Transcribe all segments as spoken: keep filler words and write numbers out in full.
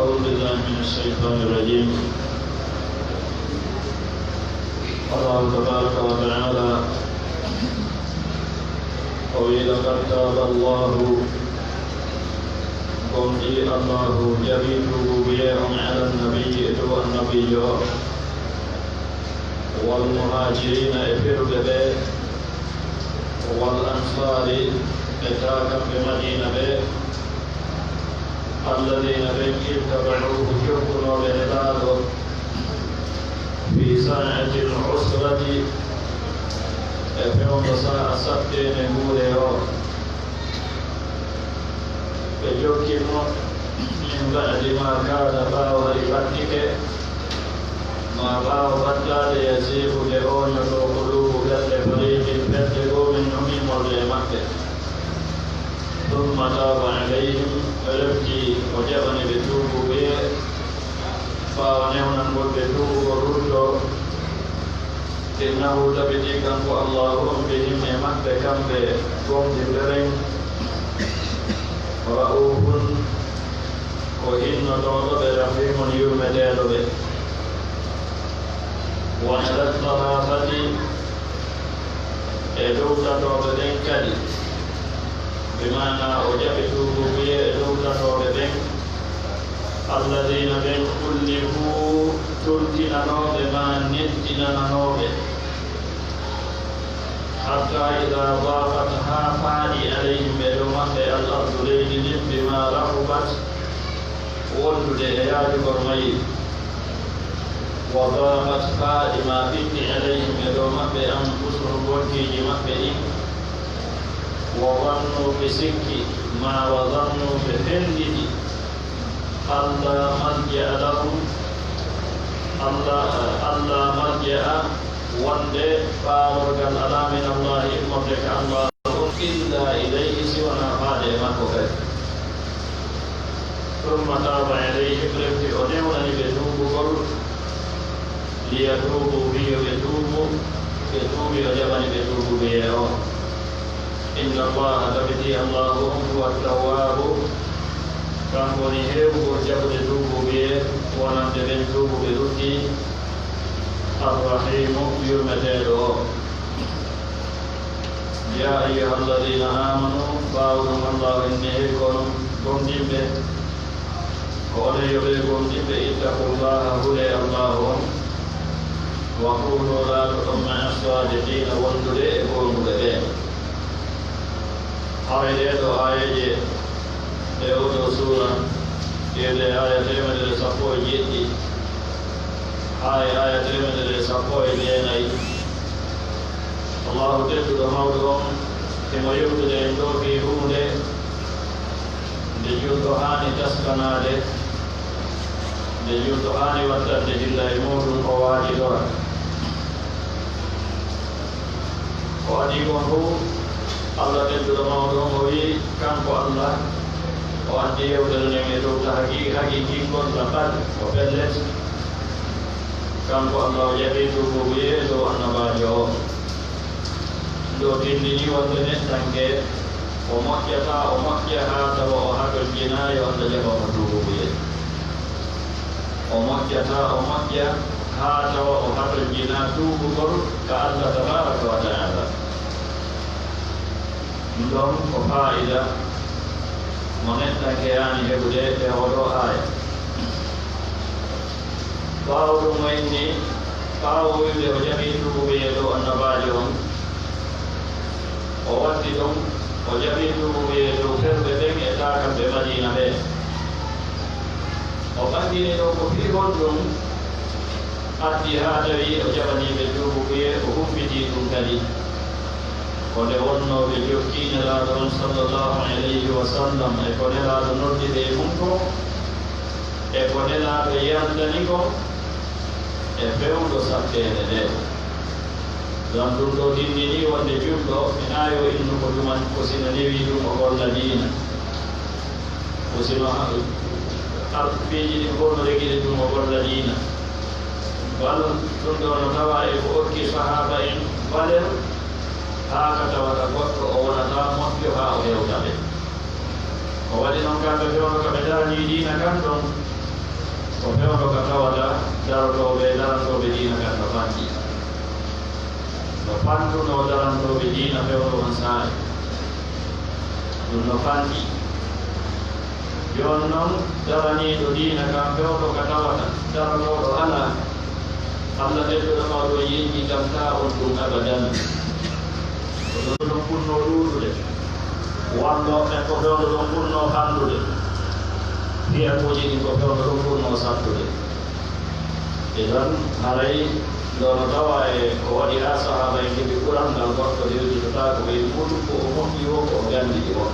أعوذ بالله من الشيطان الرجيم. الله تبارك وتعالى قال: قد تاب الله، gomɗii Allaahu jaɓii tuubuubuyee on, على النبي, e dow annabiijo, والمهاجرين, e feruɓe ɓe, والأنصار, e taakanɓe Madiina ɓe, الذين, ɓen, اتبعوه, jokkunooɓe Nelaaɗo, في ساعة العسرة, e fewndo saa'a satteende nguure o. Ɓe jokki mo, من بعد ما كاد, ɓaawo hari ɓattike, ma ɓaawo ɓattaade, يزيغ, nde ooñotoo, قلوب, galle, فريق, fedde goo, منهم, immorde e maɓɓe. ثم تاب عليهم, refti o jaɓani ɓe tuubuubuyee, ɓaawo newnangol ɓe tuubugol ruttoo. إنه, tabitii kanko Allaahu on, بهم, e maɓɓe kamɓe gomɗinɓe ɓen, رءوف, ko hinnotooɗo ɓe, رحيم, yurmeteeɗo ɓe. وعلى الثلاثة, e dow tatooɓe ɓen kadi, bi maanaa o jaɓi tuubuubuyee e dow tatooɓe ɓen, الذين, ɓen, خلفوا, toltinanooɓe maa nettinananooɓe, حتى إذا ضاقت, haa faaɗi, عليهم, e dow maɓɓe, الأرض, leydi ndin, بما رحبت, wondude e yaajugol mayri. وضاقت, faaɗi maa ɓitti, عليهم, e dow maɓɓe, أنفسهم, bonkiiji maɓɓe ɗin. وظنوا, ɓe sikki, maa, وظنوا, ɓe felliti, أن لا ملجأ لهم, أن لا, أن لا ملجأ, wonde faarorgal alaa, من الله, immorde ka Allaahu, إلا إليه, si wanaa faade e makko kadi. ثم تاب عليهم, refti o newnani ɓe tuubugol, ليتوبوا, fii yo ɓe tuubu, ɓe tuubi, o jaɓani ɓe tuubuubuyee on. إن الله, tabitii Allaahu on, هو التواب, kanko woni heewugol jaɓude tuubuubuyee, wonande ɓen tuubuɓe lutti, الرحيم, yurmeteeɗo o. يا أيها الذين آمنوا, ɓaawo ɗum Allaahu inni, hey ko onon gomɗinɓe, ko onon yo ɓe gomɗinɓe, اتقوا الله, hulee Allaahu on, وكونوا, laato ɗon, مع الصادقين, wondude e goonguɓe ɓen. Haray ɗee ɗoo aayeeje e oo ɗoo suura, iwde aaya teemedere e sappo e jeeɗiɗi haa e aaya teemedere e sappo e jeenayi, Allaahu tedduɗo mawɗo on himo yewtude en ɗoo fii huunde nde julɗo haani taskanaade, nde julɗo haani wattande hilla e muuɗum, o waajitora. Ko adii kon fow, Alla tedduɗo mawɗo on o wi'i, kanko Alla, o addi yewtere nden e dow tahqiiqi, haqiiqingol, laqad, ko pellet, kanko Alla o jaɓii tuubuubuyee e dow annabaajo o. Nde o tinndini wonde neɗɗanke, o moƴƴataa, o moƴƴa haa tawa o hatonjinaa yo Alla jaɓa mo tuubuubuyee. O moƴƴataa, o moƴƴa haa tawa o hatonjinaa tuubugol ka Alla tabaaraka wa ta'aala. Ɗum ɗon ko faa'ida mo neɗɗanke haani heɓude e oo ɗoo aaya. Ɓaawo ɗum o inni, ɓaawo wi'ude o jaɓii tuubuubuyee dow annabaajo on, o waddi ɗum, o jaɓii tuubuubuyee dow ferɓe ɓen e taakanɓe Madiina ɓen. O ɓanngini ɗum ko fii honɗum addi haa tawi o jaɓanii ɓe tuubuubuyee, o humpitii ɗum kadi. Ko nde wonnoo ɓe jokkii Nelaaɗo on, sallallahu alayhi wa sallam, e ko Nelaaɗo noddi ɓe e mun kon, e ko Nelaaɗo yantani kon e fewndo satteende ndee. Ngam ɗum ɗoo tinndinii wonde julɗo hinaa yo innu ko tuma ko si no newii ɗum o golla diina. Ko si no ha-, har piiji ɗin fow no regiri ɗum o golla diina. Bal ɗum ɗoo no tawaa e ko okki sahaaba en valeur, haa ka tawata goɗɗo o wonataa moƴƴo haa o hewta ɓe. O waɗi non kamɓe fewndo ka ɓe daranii diina kan ɗon, Ko fewndo ka tawata darotooɓe, darantooɓe diina kan no fanɗi. No fanɗunoo darantooɓe diina fewndo on saare. Ɗum no fanɗi. Jooni non, daraniiɗo diina kan fewndo ka tawata darotooɗo alaa. Alla ɓedduɗo mawɗo yeññi kam taa on ɗum abadan. Ko ɗum ɗon ɓurnoo ɗuuɗude. Wonno ɓen ko fewndo ɗon ɓurnoo fanɗude. Fiyakuuji ɗin ko fewndo ɗon ɓurnoo sattude. Idan, haray ɗo no tawa e ko waɗi haa sahaaba en heɓi ɓural ngal goɗɗo hewtitotaako ɓe muuɗum, ko o moƴƴi woo, ko o gandidi woo.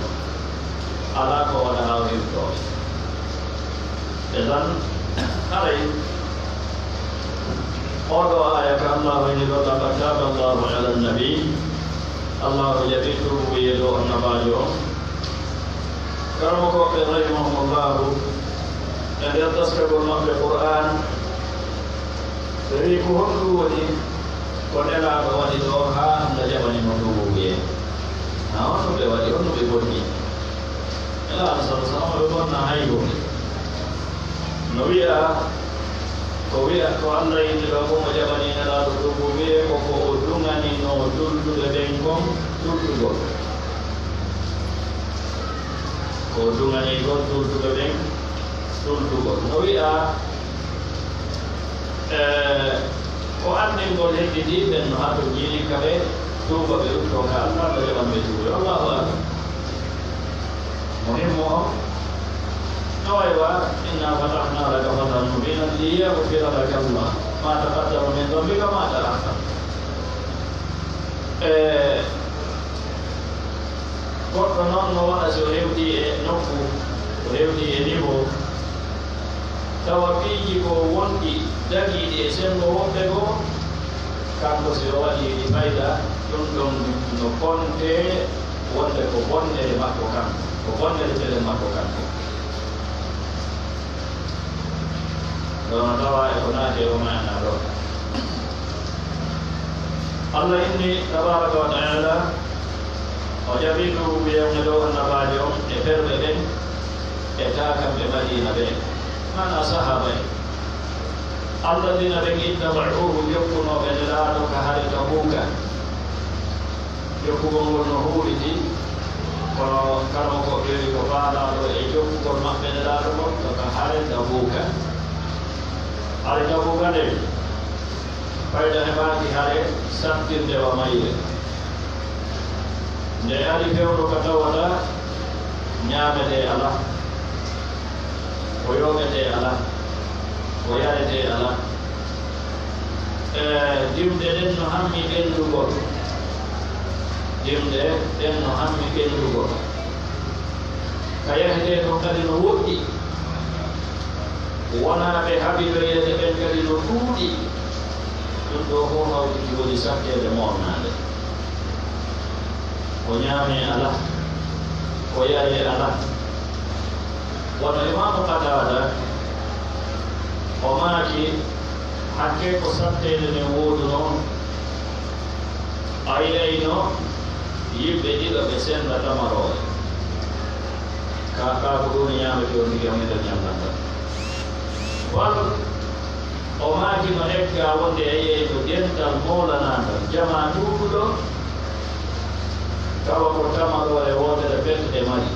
Alaa ko waɗa haa o hewtoo ɓe. Idan, haray oo ɗoo aaya ka Allaahu inni ɗon, "Laqad taaba Allaahu ala nabi." Allaahu jaɓi tuubuye dow annabaajo on. Karamokooɓe rahimahumullahu, e nder taskagol maɓɓe Qur'aan, ɓe wi'i, "Ko honɗum woni ko Nelaaɗo waɗi ɗoo haa Alla jaɓani mo tuubuye?" Haa honno ɓe waɗi, honno ɓe bonni? Nelaaɗo sallallahu alaihi wasallam ɓe bonna hay huunde. No wi'a, ko wi'a, ko Alla yinni ɗoo ko mo jaɓani Nelaaɗo tuubuye, ko ko o duŋaninoo julɗuɓe ɓen kon julɗugol. Ko o duŋani kon julɗuɓe ɓen julɗugol. No wi'a, e, ko anndingol hedditi ɓen no hato jiini ka ɓe tuuba, ɓe ruttoo ka Alla, Alla jaɓan ɓe tuuba. Allahu akbar. Muhimmu on, no way wa, "Inna fatahna laka fathan mubina liyaghfira laka Allah ma taqaddama min dhanbika wa ma ta'akhkhar." E, goɗɗo non no waɗa si o hewti e nokku, o hewti e niveau, tawa piiji ko wonɗi dagiiɗi e senngo woɓɓe goo, kanko si o waɗii ɗi fayda, ɗum ɗon no kontee wonde ko bonnere makko kanko, ko bonnere telen makko kanko. Ɗo no tawa e ko naati e o maana ɗo. Alla inni tabaraka wa taala, o jaɓi tuubuye on e dow annabaajo on e ferɓe ɓen e taakamɓe Madiina ɓen, maana sahaaba en. Alladina ɓen ittaba'uhu, jokkunooɓe Nelaaɗo ka hare Tabuuka. Jokkugol ngol no huuriti, kono karamokooɓe ɓe wi'i ko faandaɗo e jokkugol maɓɓe Nelaaɗo ngol ko ka hare Tabuuka. Hare Tabuuka nden, fayda heɓaaki hare sattirde wa mayre. Nde ari fewndo ka tawata ñaametee alaa, ko yooɓetee alaa, ko yaretee alaa. E, dimɗe ɗen no hammi ɓenndugol. Dimɗe ɗen no hammi ɓenndugol. Ka yahetee kon kadi no woɗɗi. Wonaa ɓe haɓiloyeede ɓen kadi no ɗuuɗi. Ɗum ɗoo fof hawti woni satteede mawnaande. Ko ñaamee alaa, ko yaree alaa. Wano Imaamu Qataada, o maaki, hakke ko satteede nden woodunoo, a yi'ayno yimɓe ɗiɗo ɓe sennda tamaroore. Ka, ka ko ɗum ñaamete on tigi on nder ñamlanta. Wal O maaki no egga wonde e yeeygo dental mawlanaangal, jamaa ɗuuɗuɗo, tawa ko tamaroore wootere pet ɗe mari.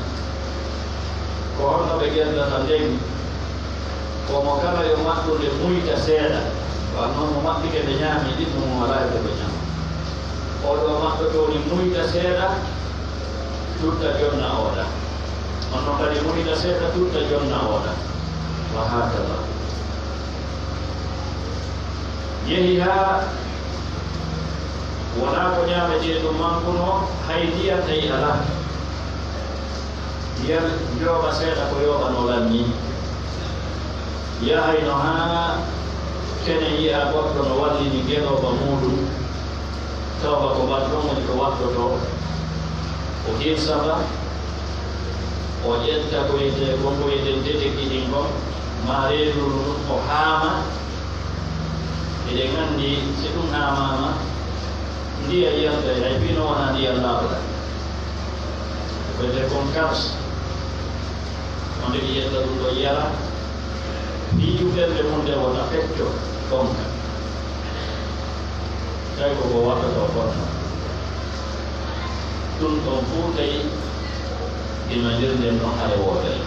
Ko honno ɓe gerdata nden? Ko mo kala yo maɓɓunde muyta seeɗa, ko annon mo maɓɓike nde ñaami ɗin, mo mo alaa e ko ñaama. Oɗo maɓɓotoo ni muyta seeɗa, tutta jonna oɗa. On non kadi muyta seeɗa, tutta jonna oɗa. Wa hakada. Yehi haa wonaa ko ñaametee ɗum mankuno, hay ndiyam tawi alaa. Ndiyam njooɓa seeɗa ko yooɓanoo lan nii. Yahayno haa kene yi'a goɗɗo no wallini ngelooba muuɗum, tawa ko mbar ɗon woni ko wattotoo. O hirsa mba, o ƴetta ko wiyetee, ko ko wiyetee detekki ɗin kon, maa reeduuru ndun, o haama. Eɗen anndi si ɗum haamaama, ndiyan yaltay, hay fii no wonaa ndiyan laaɓɗan. Ko wiyetee kon kars. On tigi ƴetta ɗum ɗo yara. Piiju ɓernde mum nde wota fecco ɗonka. Tawi ko ko waɗɗotoo kono. Ɗum ɗon fof tawi ina nder nden noon hare wootere.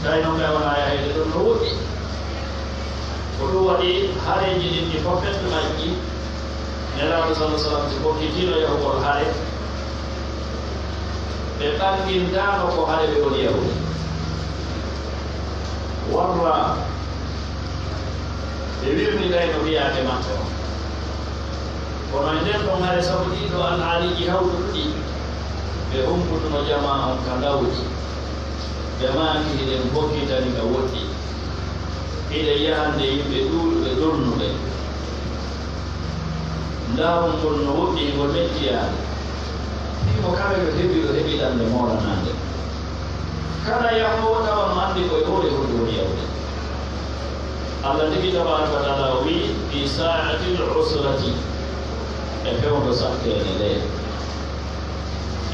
Tawi noon kay wonaa yahayde ɗum no woɗɗi. Ko ɗum waɗi hareeji ɗin ɗi fof ɓettu majji. Nelaaɗo sala sallam si hokkitiino yahugol hare, ɓe ɓanngintaano ko hare ɓe woni yahude. Warra ɓe wirnitayno fiyaake maɓɓe on. Kono e nden ɗon hare, sabu ɗii ɗoo alhaaliiji hawtuɗi, ɓe humputuno jamaa on ka ndawdi. Ɓe maaki, hiɗen hokkitani ka woɗɗi. Hiɗen yahande yimɓe ɗuuɗuɓe ɗonnuɓe. Ndaawol ngol no woɗɗi, ngol mettiyaani. Fii mo kala yo heɓi, yo heɓi ɗannde moolanaande. Kala yahoowo tawa no anndi ko e hoore honɗum woni yahude. Allah tigi tabaaraka wa taala o wi'i, "Fi sa'atil usrati," e fewndo satteende nde.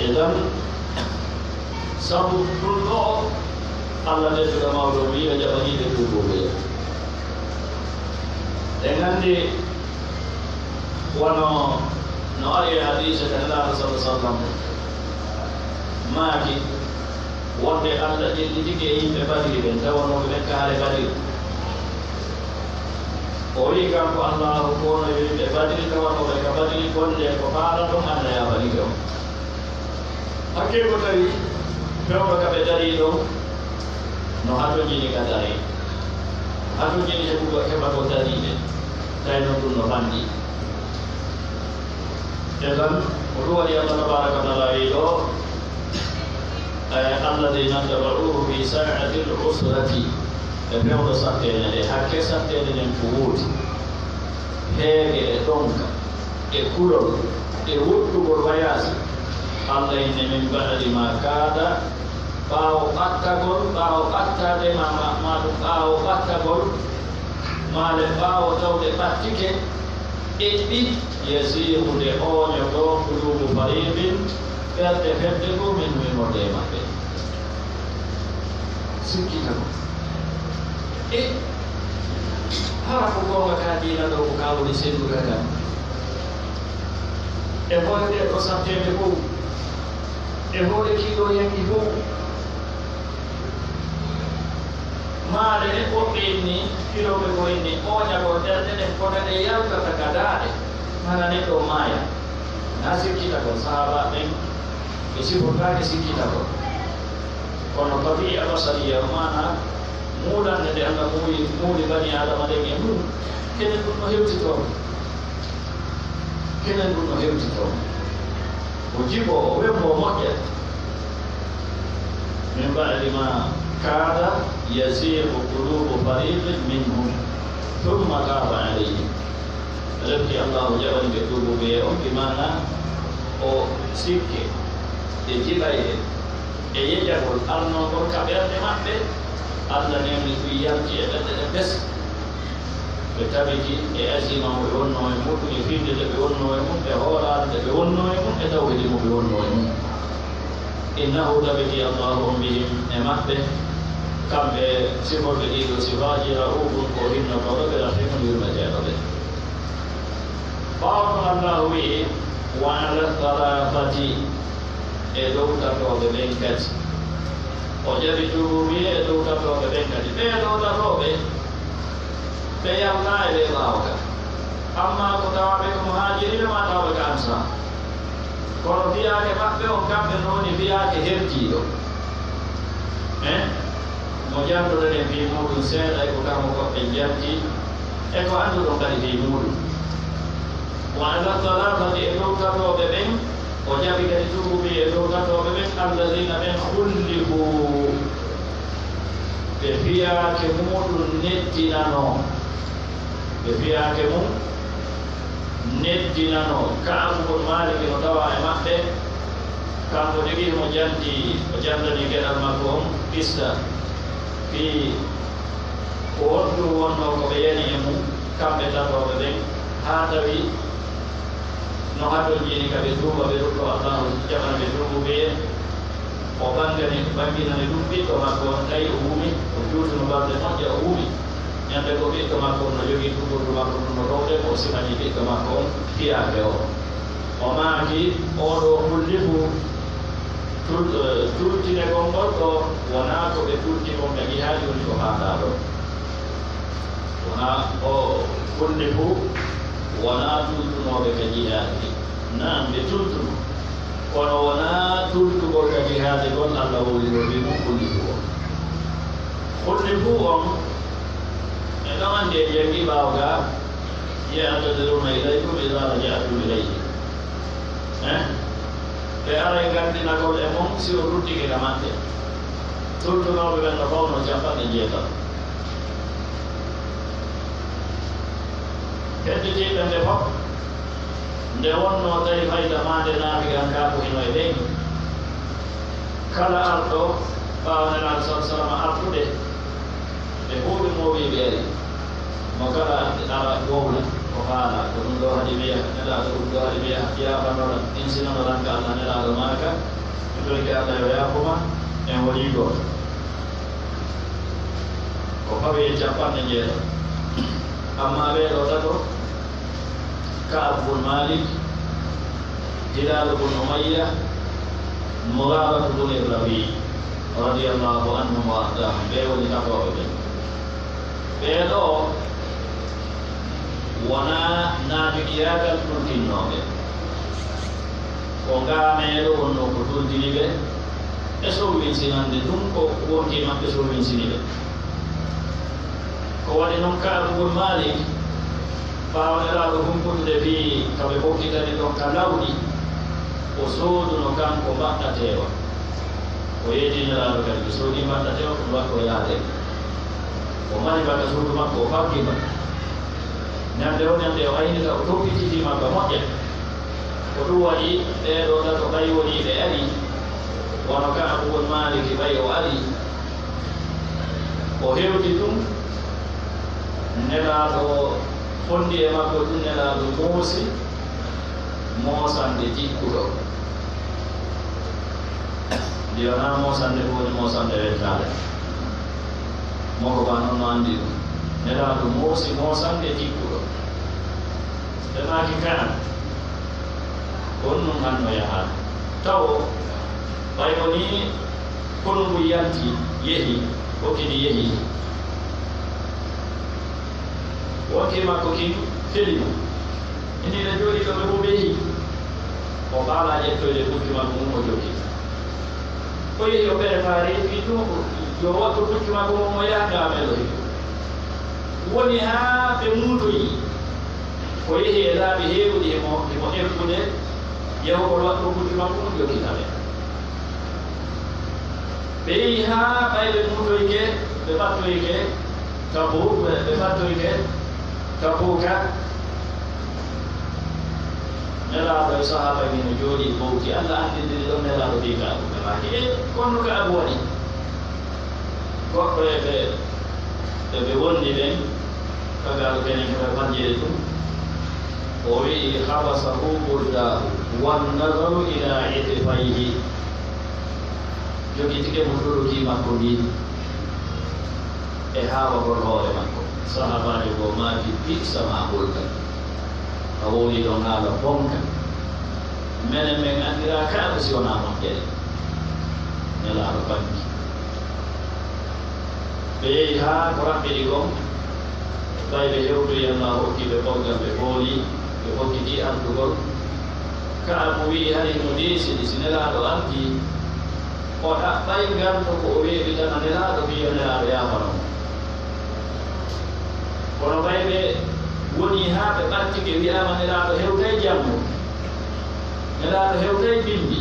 Idan, sabu ɗum ɗoo, Allah tedduɗo mawɗo o wi'i o jaɓanii ɓe tuubuɓe. En anndi wano no ari e hadiise ka Nelaaɗo salla sallam maaki, wonde Allah ƴellitike e yimɓe Badri ɓen, tawanooɓe ɓen ka hare Badri. O wi'i kanko Allaahu, ko no yo yimɓe Badri tawanooɓe ka Badri, golle ko faalaɗon, Allah yaafanike on. Hakkee ko tawi fewndo ka ɓe darii ɗon no hatonjini ka dare. Hatonjini heɓugo, heɓagol dariiɓe. Tawi noon ɗum no fanɗi. E tan, ko ɗum waɗi Allah tabaaraka wa taala wi'i ɗoo, eh, "Alladhina taba'uhu fi sa'atil usrati." E fewndo satteende nde, hakke satteende nden ko woodi. Heege e ɗonka, e kulol, e woɗɗugol wayaasi. Allah inni, "Min ba'di ma kada," ɓaawo ɓattagol, ɓaawo ɓattaade ma, ma, ma ɗum ɓaawo ɓattagol, maale ɓaawo tawde ɓattike, eɓɓi, "yaziigu," nde ooñoto, "quluubu fariqin," ɓerɗe fedde goo, "minhum," immorde e maɓɓe. Sikkitagol. E hara ko goonga ka diina ɗoo, ko ka woni senndude kan? E hoore ɗee ɗoo satteende fof, e hoore kii ɗoo yanki fof, maale ɗe woɓɓe inni, filooɓe ko inni, ooñagol ɓerɗe ɗen, kono ɗe yaltata ka daaɗe, hana neɗɗo maaya. Na sikkitagol, sahaaba ɓen ɓe sifortaake sikkitagol. Kono tabi'a basariya, maanaa muulannde nde Allah muuyi, muuli bani Aadama ɗen e mum, kenen ɗum no hewtitoo. Kenen ɗum no hewtitoo. O jiɓoo, o wemmbo, o moƴƴa. Min ba'di ma kada yaziigu quluubu fariqin minhum, thumma taaba alayhim. Refti Allaahu jaɓani ɓe tuubuɓe on, bi maana o sikke e jiɓayɗe e yeƴagol alnoogol ka ɓerɗe maɓɓe, Allah neemni ɗum yalti e ɓerɗe ɗen fes. Ɓe tabiti e azima mo ɓe wonnoo e muɗum, e fiɓnde nde ɓe wonnoo e mum, e hoolaare nde ɓe wonnoo e mum, e tawhidi mo ɓe wonnoo e mum. Innahu, tabiti Allaahu on, bihim, e maɓɓe, kamɓe siforɓe ɗii ɗoo sifaaji, ra'uufun, ko hinnotooɗo ɓe, rahiimun, yurmeteeɗo ɓe. Ɓaawo ɗum Allaahu wi'i, "Wa ala thalathati," e dow tatooɓe ɓen kadi. O jaɓi tuubuɓe e dow tatooɓe ɓen kadi. Ɓee ɗoo tatooɓe, ɓe yalnaa e ɓee ɓaawo ka. Ammaa ko tawaaɓe ko Muhaajiriina maa tawaaɓe ko Ansaar. Kono fiyaake maɓɓe on, kamɓe no woni fiyaake hertiiɗo. Eh? Mo jantoɗen fii muuɗum seeɗa, e ko kamo goɗɗen janti, e ko annduɗon kadi fii muuɗum. Wa ala thalathati, e dow tatooɓe ɓen, o jaɓi kadi tuubuɓe e dow tatooɓe ɓen, alladhina, ɓen khullifu, ɓe fiyaake muuɗum neddinanoo. Ɓe fiyaake mum neddinanoo. Ka'abu bun Maalik no tawaa e maɓɓe. Kanko tigi himo janti, o jantanii geɗal makko on qissa fii ko honɗum wonnoo ko ɓe yani e mum, kamɓe tatooɓe ɓen, haa tawi no hatonjini ka ɓe tuuba, ɓe rutto Allaahu jaɓana ɓe tuubuɓe. O ɓangani, ɓanginani ɗum ɓiɗɗo makko on, tawi o wumi, o juutuno balɗe moƴƴa, o wumi. Ñande ko ɓiɗɗo makko on no jogii tuggordu makko ɗum no ɗowde, ko o simanii ɓiɗɗo makko on fiyaake o. O maaki, "Oo ɗoo kullifu tul-, eh, tultine kon ngol ɗoo, wonaa ko ɓe tulti kon ka jihaadi woni ko haalaa ɗoo." Wonaa o kullifu, wonaa tultunooɓe ka jihaadi. Naam, ɓe tultuno. Kono wonaa tultugol ka jihaadi kon Alla wowlino ɓe ɗum kullifu on. Kullifu on, e ɗon anndi e janngi ɓaawo ga, "يعتذرون إليكم إذا رجعتم إليهم." Eh? Ɓe aray gardinagol e mon si o ruttike ka maɓɓe. Tultunooɓe ɓen no fawno capanɗe jeetato. Hedditiiɓe nde fof, nde wonnoo tawi fayda maande naafigankaaku hino e leydi, kala arɗo ɓaawo Nelaaɗo sallallaahu alayhi wa sallam artude, ɓe huuɓi mooɓi ɓe ari. Mo kala ara wowla, o haala, ko ɗum ɗoo haɗi mi yaha, Nelaaɗo, ɗum ɗoo haɗi mi yaha, yaafanoɗan, insinanoɗan ka Allah, Nelaaɗo maaka, mi torike Allah yo yaafuma, en wonii gooto. Ko fawi e capanɗe jeetato. Ammaa ɓee ɗoo tato, Ka'ab bun Maalik, Hilaal bun Umayya, Muraaratu bun Rabii, radiyallaahu anhum wa ardaahum, ɓee woni tatooɓe ɓen. Ɓee ɗoo wonaa naafigiyaagal tultinnooɓe. Ko ngaameelo wonnoo ko tultini ɓe, e sowinsinande ɗum ko wonki maɓɓe sowinsini ɓe. Ko waɗi non Ka'ab bun Maalik, ɓaawo Nelaaɗo humputude fii ka ɓe hokkitani ɗon ka lawɗi, o sooduno kanko mbaɗɗateewa. O yeetii Nelaaɗo kadi, ɓe soodi mbaɗɗateewa, ko waɗɗo yaade. O mari ba ka suudu makko, o faggi ba. Ñande o ñande o aynita, o toppititii ma ba moƴƴa. Ko ɗum waɗi ɓee ɗoo tato ɓay wonii ɓe ari, wano Ka'ab bun Maalik ɓay o ari. O hewti ɗum, Nelaaɗo fondi e makko ɗum, Nelaaɗo moosi moosande jikkuɗo. Nde wonaa moosande ko woni moosande wettaade. Moko ba non no anndi ɗum. Nelaaɗo moosi moosande jikkuɗo. Ɓe maaki Ka'ab, on nun hanno yahaade. Tawo, ɓay wonii konu ngu yalti, yehi, hokkiti yehi. Wonki makko kin feli mo. Inin ɓe jooɗii ɗo ɓe fow ɓe yehi. O faalaa ƴettoyde puccu makko ngun o jokki. O yehi o préparé fii ɗum, yo wattu puccu makko ngun o yaha ngaameelo hikku. Woni haa ɓe muutoyi. O yehi e laabi heewuɗi himo, himo eggude yahugol wattu puccu makko ngun jokkita ɓe. Ɓe yehi haa ɓay ɓe muutoyke, ɓe ɓattoyke Tabuuk, ɓe, ɓe ɓattoyke Tabuuka. Nelaaɗo e sahaaba men no jooɗii bowti, Alla anndindiri ɗon Nelaaɗo fii ka ɗum. Ɓe maaki, "E, kono ka abu waɗi?" Goɗɗo e ɓe, ɓe ɓe wondi ɓen, tagaaɗo kenen ko ɓe majjiri ɗum. O wi'i, "Habasahu burdaahu, wan nazaru ila itfayhi." Jogitike mo tolokii makko ndin e haawagol hoore makko. Sahaabaajo goo maaki, "Bi'sa ma qulta." A wowlii ɗon haala bonka. Menen men anndiraa kaa ko si wonaa moƴƴere. Nelaaɗo banki. Ɓe yehi haa ko raɓɓiɗi kon, ɓay ɓe hewtoyi, Alla hokki ɓe korgal, ɓe hooli, ɓe hokkiti artugol. Ka'abu wi'i hari himo deesiri, si Nelaaɗo artii, o ɗaɓɓay ganndo ko o weeɓitana Nelaaɗo, fii yo Nelaaɗo yaafano mo. Kono ɓay ɓe wonii haa ɓe ɓattike, wi'aama Nelaaɗo hewtay janngo, Nelaaɗo hewtay binndi.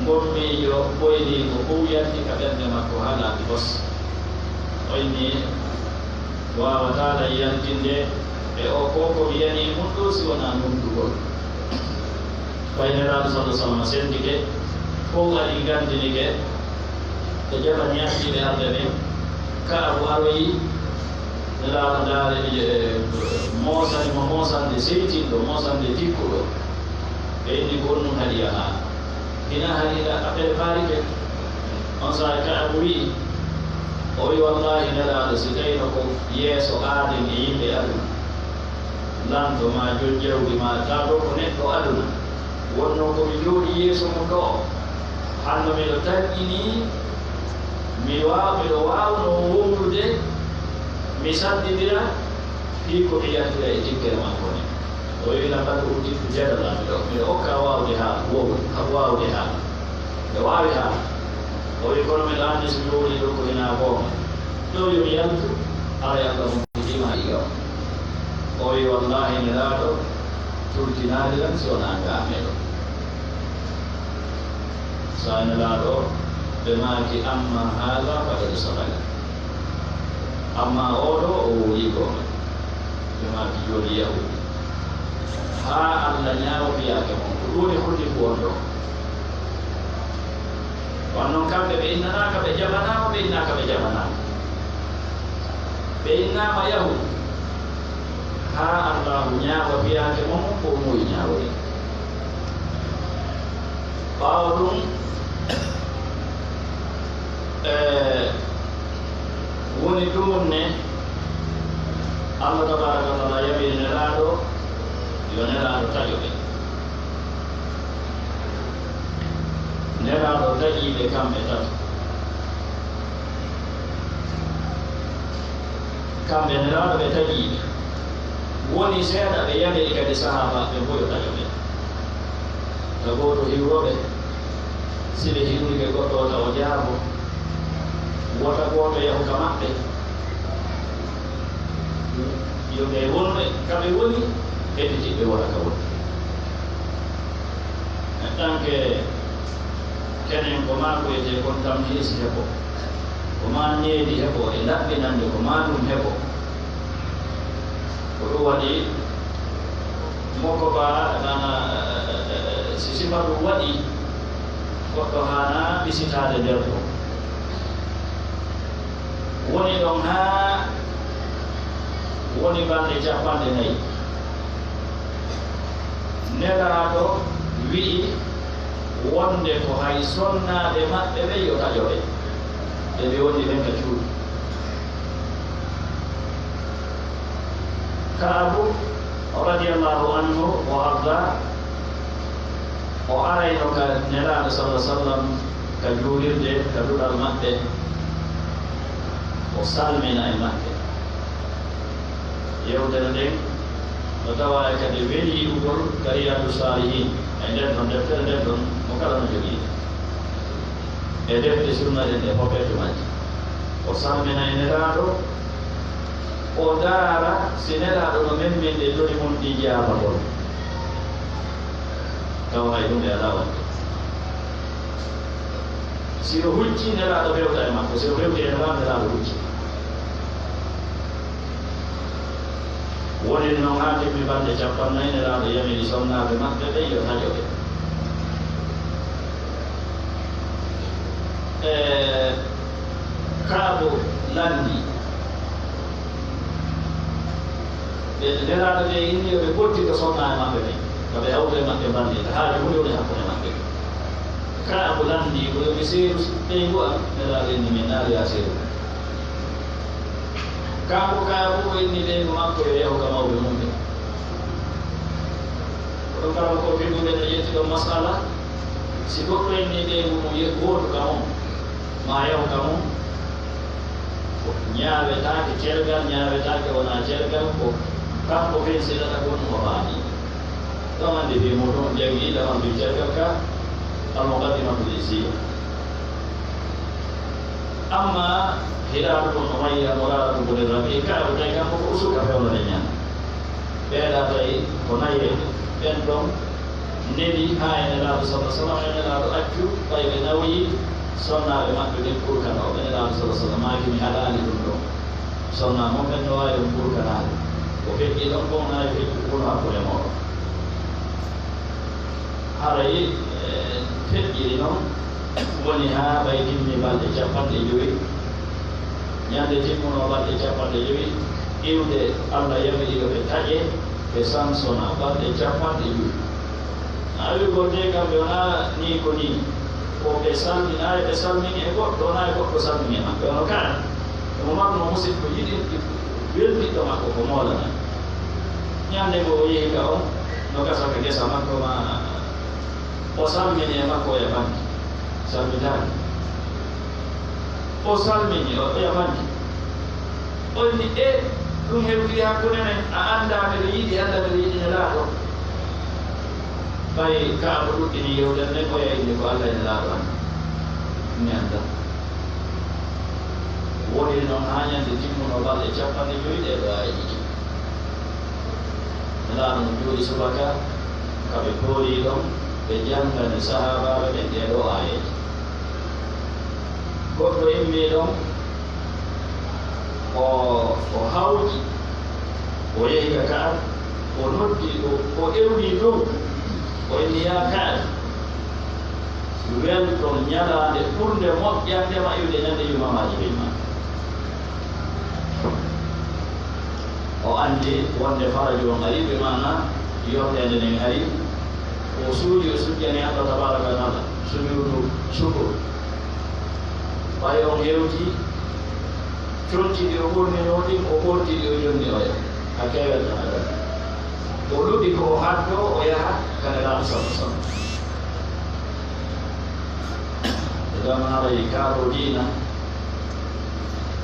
Ngon miijo ɓoyni ko fow yanti ka ɓernde makko haa laaɓi fos. O inni, waawataa lan yantinde e oo ko ko mi yanii mun ɗoo si wonaa nundugol. Ɓay Nelaaɗo sallallaahu alayhi wa sallam sendike, fow ari gandinike, ɓe jaɓani ardiiɓe arɓe ɓen. Ka'abu aroyi, Nelaaɗo ndaari, e, moosani mo moosande seytinɗo, moosande tikkuɗo. Ɓe inni ko on nun haɗi yahaa. Ina hari la appel barike. On saa'i Ka'abu wi'i, o wi'i, "Wallaahi, Nelaaɗo, si tawino ko yeeso aaden e yimɓe aduna, lanɗo maa jom jawdi maa, taa ɗoo ko neɗɗo aduna, wonnoo ko mi jooɗii yeeso mum ɗoo, hanno miɗo tanƴinii, mi waaw-, miɗo waawnoo wowlude, mi saddindira, fii ko mi yaltira e tikkere makko nden." O wi'i, "Laqad uutiita jadalan, miɗo, miɗo okkaa waawde haal-, wow-, waawde haal. Miɗo waawi haal." O wi'i, "Kono miɗo anndi so mi wowlii ɗoo ko hinaa goonga. Ɗoo yo mi yaltu, haray Allah mo mi jima e gam." O wi'i, "Wallaahi, Nelaaɗo, turtinaali lan si wonaa ngaameelo." Saa'i Nelaaɗo, ɓe maaki, "Amma haadha faqad sadaqa." Amma oo ɗoo, o wowlii goonga. Ɓe maaki, "Jooni yahu." Haa Allah ñaawa fiyaake mon. Ko ɗum woni holli ko on ɗoo. Kono noon kamɓe ɓe innanaaka, ɓe jaɓanaama, ɓe innaaka, ɓe jaɓanaama. Ɓe innaama yahu. Haa Allaahu ñaawa fiyaake mon, ko o muuyi ñaawde. Ɓaawo ɗum, e, woni ɗum ne, Allah tabaaraka wa taala yamiri Nelaaɗo, yo Nelaaɗo taƴo ɓe. Nelaaɗo taƴi ɓe kamɓe tato. Kamɓe Nelaaɗo ɓe taƴi ɓe. Woni seeɗa ɓe yamiri kadi sahaabaaɓe ɓen fof yo taƴo ɓe. Ka gooto hiwro ɓe, si ɓe hiwri ɓe goɗɗo wota o jaabo, wota gooto yahu ka maɓɓe. Yo ɓe wonɓe ka ɓe woni, hedditiiɓe wota ka woni. En tant que kenen ko maa ko wiyetee kon tamhiis heɓo, ko maa needi heɓo e laɓɓinande ko maa ɗum heɓo. Ko ɗum waɗi moko ba, maana, si sifa ɗum waɗi, goɗɗo haana ɓisitaade nder ɗum. Woni ɗon haa woni balɗe cappanɗe nayi. Nelaaɗo wi'i wonde ko hay sonnaaɓe maɓɓe ɓen yo taƴo ɓe. Ɓe ɓe woni ɓen ka cuuɗi. Ka'abu radiyallahu anhu wa arda, o arayno ka Nelaaɗo sallallahu alaihi wasallam ka juulirde, ka duɗal maɓɓe, o salmina e maɓɓe. Yewtere nden no tawaa e kadi weli yi'ugol ka Riyaadu Saalihiin. E nden ɗon deftere nden ɗon, mo kala no jogii. E defte sunna ɗen ɗe fof ɓe to majji. O salmina e Nelaaɗo, o ndaara si Nelaaɗo no memminde doli mum ɗi jaabagol. Tawa hay ɗum e alaa waɗde. Si o huccii, Nelaaɗo fewta e makko. Si o fewti e Nelaaɗo, Nelaaɗo huccii. Woniri noon haa timmi balɗe cappanɗe nayi, Nelaaɗo yamiri sonnaaɓe maɓɓe ɓen yo taƴo ɓe. E Ka'abu lanndii. Ɓe Nelaaɗo ɓe inni yo ɓe pottito sonnaaɓe maɓɓe ɓen, ka ɓe hawta e maɓɓe mballita, haaju huunde woni hakkunde maɓɓe. Ka'abu lanndii ko yo ɓe seeru ɓeyngu am, Nelaaɗo inni min naali yaa seeru. Kanko Ka'abu o inni ɓeyngu makko yo yahu ka mawɓe mum ɓen. Ko ɗum kala ko fimmude no ƴetti ɗon masala, si goɗɗo inni ɓeyngu mum ye-, wootu ka mum, maa yahu ka mum, ko ñaawetaake cergal, ñaawetaake wonaa cergal, ko kanko fen seeɗata ko ɗum o faami. Ɗon anndi fii muuɗum janngi ɗaman fii cergal ka Al-Muqaddimatul Izziya. Amma Hilaalu bun Umayya, Muraaratu bun Rabi, Ka'abu tawi kanko ko usuka fewnane ñaama. Ɓeeɗa tawi ko nayeeɓe. Ɓen ɗon neli haa e Nelaaɗo sallallahu alaihi wasallam, e Nelaaɗo accu, ɓay ɓe nawyi sonnaaɓe maɓɓe ɓen kurkanooɓe. Nelaaɗo sallallahu alaihi wasallam maaki, "Mi haɗaali ɗum ɗon. Sonnaa mon ɓen no waawi ɗum kurkanaade. Ko feƴƴi ɗon kon, haa e feƴƴi ko hakkunde mooɗon." Haray, eh, feƴƴiri non woni haa ɓay timmi balɗe cappanɗe jowi. Ñande timmunoo balɗe cappanɗe jowi, iwde Allah yamiri yo ɓe taƴe, ɓe sansona balɗe cappanɗe jowi. A Awi goo de kamɓe wonaa nii ko nii, ko ɓe salminaay, ɓe salmini e goɗɗo, wonaa e goɗɗo salmini e maɓɓe. Ono kaa, omo marno musidɗo yiɗi weldiɗɗo makko ko moolana. Ñande goo o yehi ka on, no gasa ka gesa makko ma, o salmini e makko oya banki. Salmitaani. O salmini, o oya banki. O inni, "E, ɗum hewtii hakkunde men, a anndaa miɗo yiɗi, anndaa miɗo yiɗi Nelaaɗo." Ɓay Ka'abu ɗuɗɗini yewtere nden, oya inni ko Alla e Nelaaɗo anndi. Mi anndaa. Woniri noon haa ñande timmunoo balɗe capanɗe jowi ɗee ɗoo aayeeje ɗiɗi. Nelaaɗo no jooɗi subaka, ka ɓe poorii ɗon, ɓe janngani sahaabaaɓe ɓen ɗee ɗoo aayeeje. Goɗɗo immii ɗon, o, o hawji, o yehi ka Ka'ab, o noddi, o, o ewni dow, o inni, "Yaa Ka'ab, welto ñalaande ɓurnde moƴƴande ma iwde ñande yumamaaji ɓen ma." O anndi wonde faraju on arii, ɓe maana yonteende nden arii. O suuji, o sujjani Alla tabaaraka wa taala sujuudu shukur. Ɓay on hewti, conci ɗi o ɓorninoo ɗin, o ɓorti ɗi, o jonni oya. Hakkee weltanaa ɗon. O luɗi ko o haddoo, o yaha ka Nelaaɗo sallallahu alaihi wasallam. Ngam haray kaa ɗoo diina,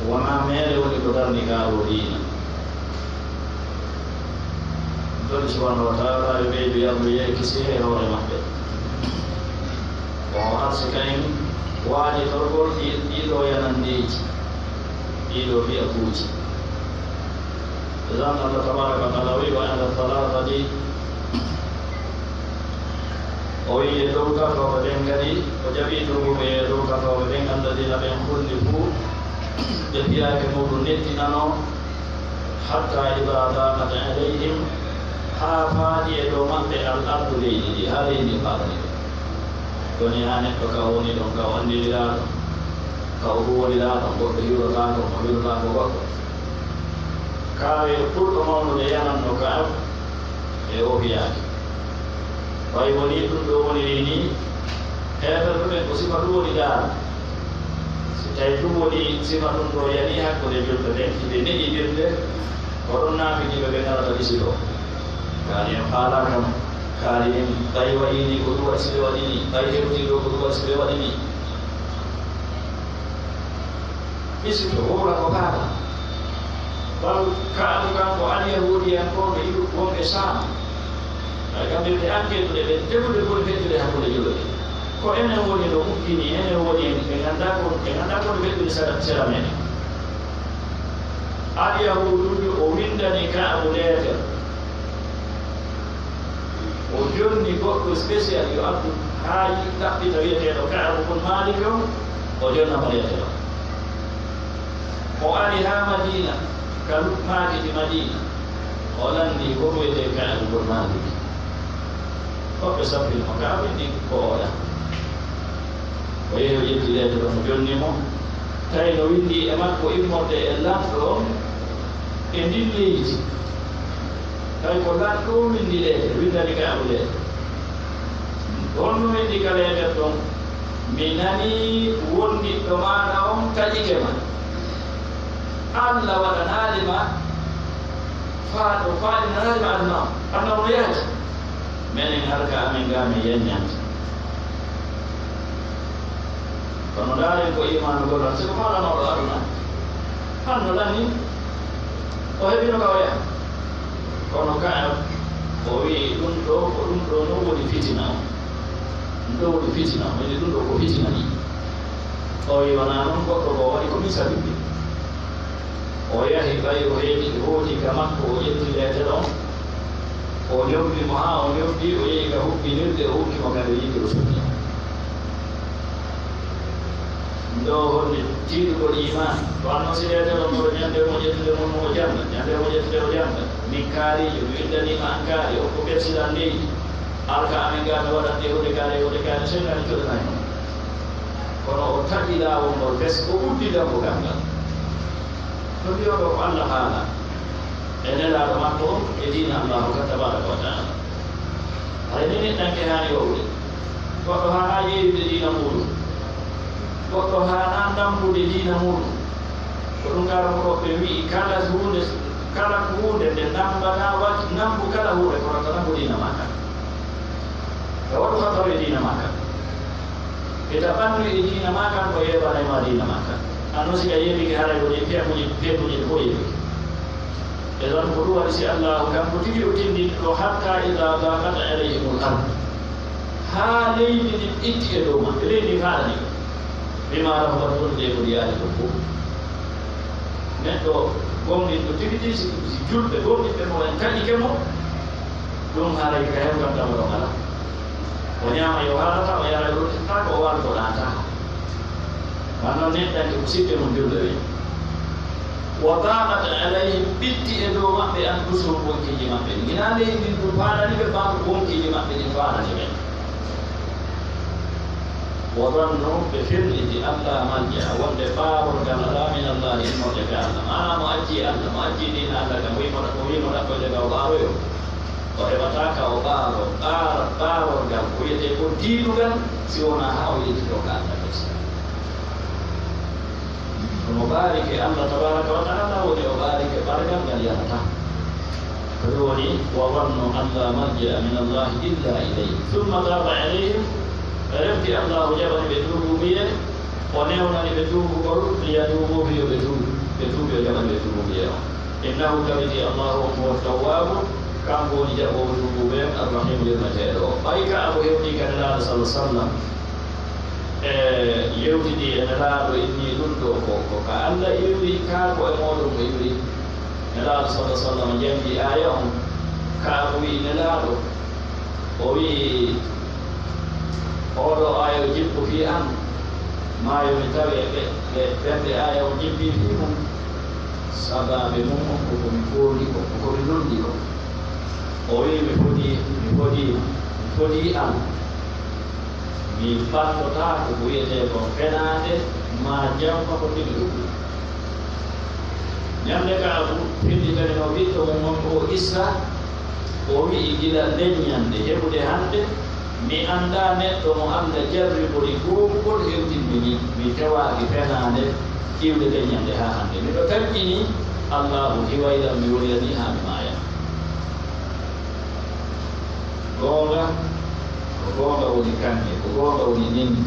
wonaa meere woni ko darni kaa ɗoo diina. Joomi subhanahu wa taala yo ɓeydu yalluye e kisiyee e hoore maɓɓe. O arsika en waajitorgol ɗii, ɗii ɗoo yanandeeji, ɗii ɗoo fiyakuuji. Zan Allah tabaraka wa taala wi'i, "Wa ala salatati." O wi'i e dow tatooɓe ɓen kadi, o jaɓi tuubuɓe e dow tatooɓe ɓen, alladina ɓen hulni fuu ɓe fiyaake muɗum nettinano, hatta ida daqat alayhim, haa faati e dow maɓɓe al ardu leydi ndi, haa leydi ndi faatani ɓe. Woni haa neɗɗo ka woni ɗon, ka wondiriraaɗo, ka o huwondiraaɗo, goɗɗo hiwrotaako mo, hiwrotaako goɗɗo. Kaawe ɓurɗo mawnude yananno ka e o fiyaake. Ɓay wonii ɗum ɗoo woniri nii, heeferɓe ɓen ko sifa ɗum woni daara. Si tawi ɗum woni sifa ɗum ɗoo yanii hakkunde julɓe ɓen, si ɓe neɗi julɓe, ko ɗon naafiqiiɓe ɓe ngarata ɓisitoo. Kaari en faalaaka mo, kaari en ɓay waɗii nii ko ɗum waɗi si ɓe waɗi nii, ɓay hewtii ɗoo ko ɗum waɗi si ɓe waɗi nii. Ɓisito, wowla ko faata. Bal Ka'abu kanko, alyahuudiyankooɓe iwɓe wonɓe Saam. Ay, kamɓe ɓe enquête ɓe, ɓe tegude ko woni feƴƴude hakkunde julɓe. Ko enen woni ɗo ukkini, enen woni en, ɓe nganndaa ko, ɓe nganndaa ko woni feƴƴude sera, sera men. Alyahuuduujo o winndani Ka'abu leeter. O jonni goɗɗo spécial yo addu haa yi-, ɗaɓɓita wiyeteeɗo Ka'abu bun Maalik on, o jonna mo leeter on. O ari haa Madiina, ka lu-, maaki ki Madiina. O lanndii ko wiyetee Ka'abu bun Maalik. Fof ɓe sappini mo Ka'abu, inni ko oya. O yehi, o ƴetti leeter on, o jonni mo. Tawi no winndi e makko immorde e lanɗo on e ndin leydi. Tawi ko lanɗo on winndi leeter, winndani Ka'abu leeter. Honno winndi ka leeter ɗon? Mi nanii wondiɗɗo maaɗa on taƴike ma. Alla waɗanaali ma faaɗo, faaɗinanaali ma aduna on. Aduna on no yahdi. Menen harka amen ga men yanñante. Kono ndaaren ko iimaanu gol on, siko faalanooɗo aduna. Hanno lanni, o heɓino ka o yaha. Kono Ka'ab, o wi'i, "Ɗum ɗoo, ko ɗum ɗoo non woni fitina on. Ɗum ɗoo woni fitina on. Woni ɗum ɗoo ko fitina nii." O wi'i, "Wonaa non, goɗɗo goo waɗi ko min sabiti." O yahi, ɓay o heedi, o hooti ka makko, o ƴetti leeter on. O ñobbi mo haa o ñobbi, o yehi ka huɓɓinirde, o hokki mo kadi, o yiiti, o suuɗi. Ɗoo holli tiiɗugol iimaan. Ko anno si leeter on ɗoo, ñande mo ƴettude mo, mo jannga, ñande mo ƴettude o jannga. Min kaariijo, mi winndanii ma an kaari, on ko persidan leydi. Arka amen ga mi waɗan ɗe huɗe kaari, huɗe kaari, sennani coɗanay mo. Kono o taƴi laawol ngol fes, o uddi dambugal ngal. No mbiyoɗo ko Alla haala e Nelaaɗo makko on e diina Allaahu kan tabaaraka wa taala. Haray ni neɗɗanke haani wa'ude. Goɗɗo haanaa yeeyude diina muuɗum. Goɗɗo haanaa ndambude diina muuɗum. Ko ɗum karamokooɓe ɓe wi'i, kala huunde, kala huunde nde ndambaɗaa, waɗ-, ndambu kala huunde, kono tan ndambu diina maa kan. Ka waɗu habaru e diina maa kan. Ɓe taɓanno e diina maa kan, ko yeeɓanay maa diina maa kan. An non si ka yeeɓike, haray ko ɗi peebuji, peebuji ɗi fof yeeɓike. E ɗon ko ɗum waɗi si Allaahu kanko tigi o tindinɗo, "Hatta idaa daaqat alayhimul ard." Haa leydi ndin itti e dow maɓɓe, leydi ndin faarani ɓe. Bimaa rahubat, wonde ko yaali ɗum fof. Neɗɗo gomɗinɗo tigi tigi, si, si julɓe gomɗinɓe mo en kaƴike mo, ɗum haray ka hewtanta mo ɗon alaa. O ñaama yo haarata, o yara yo ruttata, ko o waalto ɗaata. Maa non neɗɗanke ko sikke mum julɓe ɓe. Wa daqat alayhim, ɓitti e dow maɓɓe anfusuhum, wonkiiji maɓɓe ɗin. Hinaa leydi ndin ɗum faarani ɓe, maa ko wonkiiji maɓɓe ɗin faarani ɓe. Wa zannu, ɓe firliti, an laa malja, wonde ɓaarorgal alaa min Allaahi, immorde ka Allah. Maanaa mo accii Allah, mo accii diina Allah kan, o wii mo ɗa-, o wii mo ɗaɓɓoyde ka o ɓaaroyo. O heɓataa ka o ɓaaro, ɓaar-, ɓaarorgal, ko wiyetee ko diinugal, si wonaa haa o yejjitoo ka Allah kadi. Kono ɓaarike Allah tabaaraka wa ta'aala woni o ɓaarike ɓargal ngal yahataa. Ko ɗum woni, "Wa zannu an laa malja min Allaahi illa ilayhi, summa taaba alayhim." Refti Allaahu jaɓani ɓe tuubuubuyee, o newnani ɓe tuubugol, liyatuubu, yo ɓe tuubu. Ɓe tuubi, o jaɓani ɓe tuubuubuyee on. Innahu, tabiti Allaahu, on ko Tawwaabu, kanko woni jaɓoowo tuubuubuyee, Arrahiimu, yurmeteeɗo o. Ɓay ka Abu hewtii ka Nelaaɗo, sallallaahu alayhi wa sallam, e yewtidi e Nelaaɗo, inni ɗum ɗo ko, ko ka Alla iwri, kaa ko e mooɗon o iwri? Nelaaɗo, sallallaahu alayhi wa sallam, janngi aaya on, ka Abu wi'i, Nelaaɗo, o wi'i, oo ɗoo aaya o jippu fii an, maa yo mi tawe ɓe, ɓe, ɓen ɓe aaya on jippi fii mun, sabaabe mun on ko ko mi fooli ko, ko ko mi lundi ko. O wi'i, mi fodii, mi fodii, mi fodii an. Mi ɓantotaako ko wiyetee kon fenaande, maa jamfa ko tigi ɗum. Ñande ka Abu finditani no ɓiɗɗo mum on ko Isra, o wi'i gila leññande heɓude hannde, mi anndaa neɗɗo mo Alla jarribori goongugol hewtin mi nii. Mi tewaaki fenaande iwde leññande haa hannde. Miɗo taƴƴini Allaahu hiwaylam mi wolira nii haa mi maaya. Goonga, ko goonga woni kaŋŋe, ko goonga woni nenndi.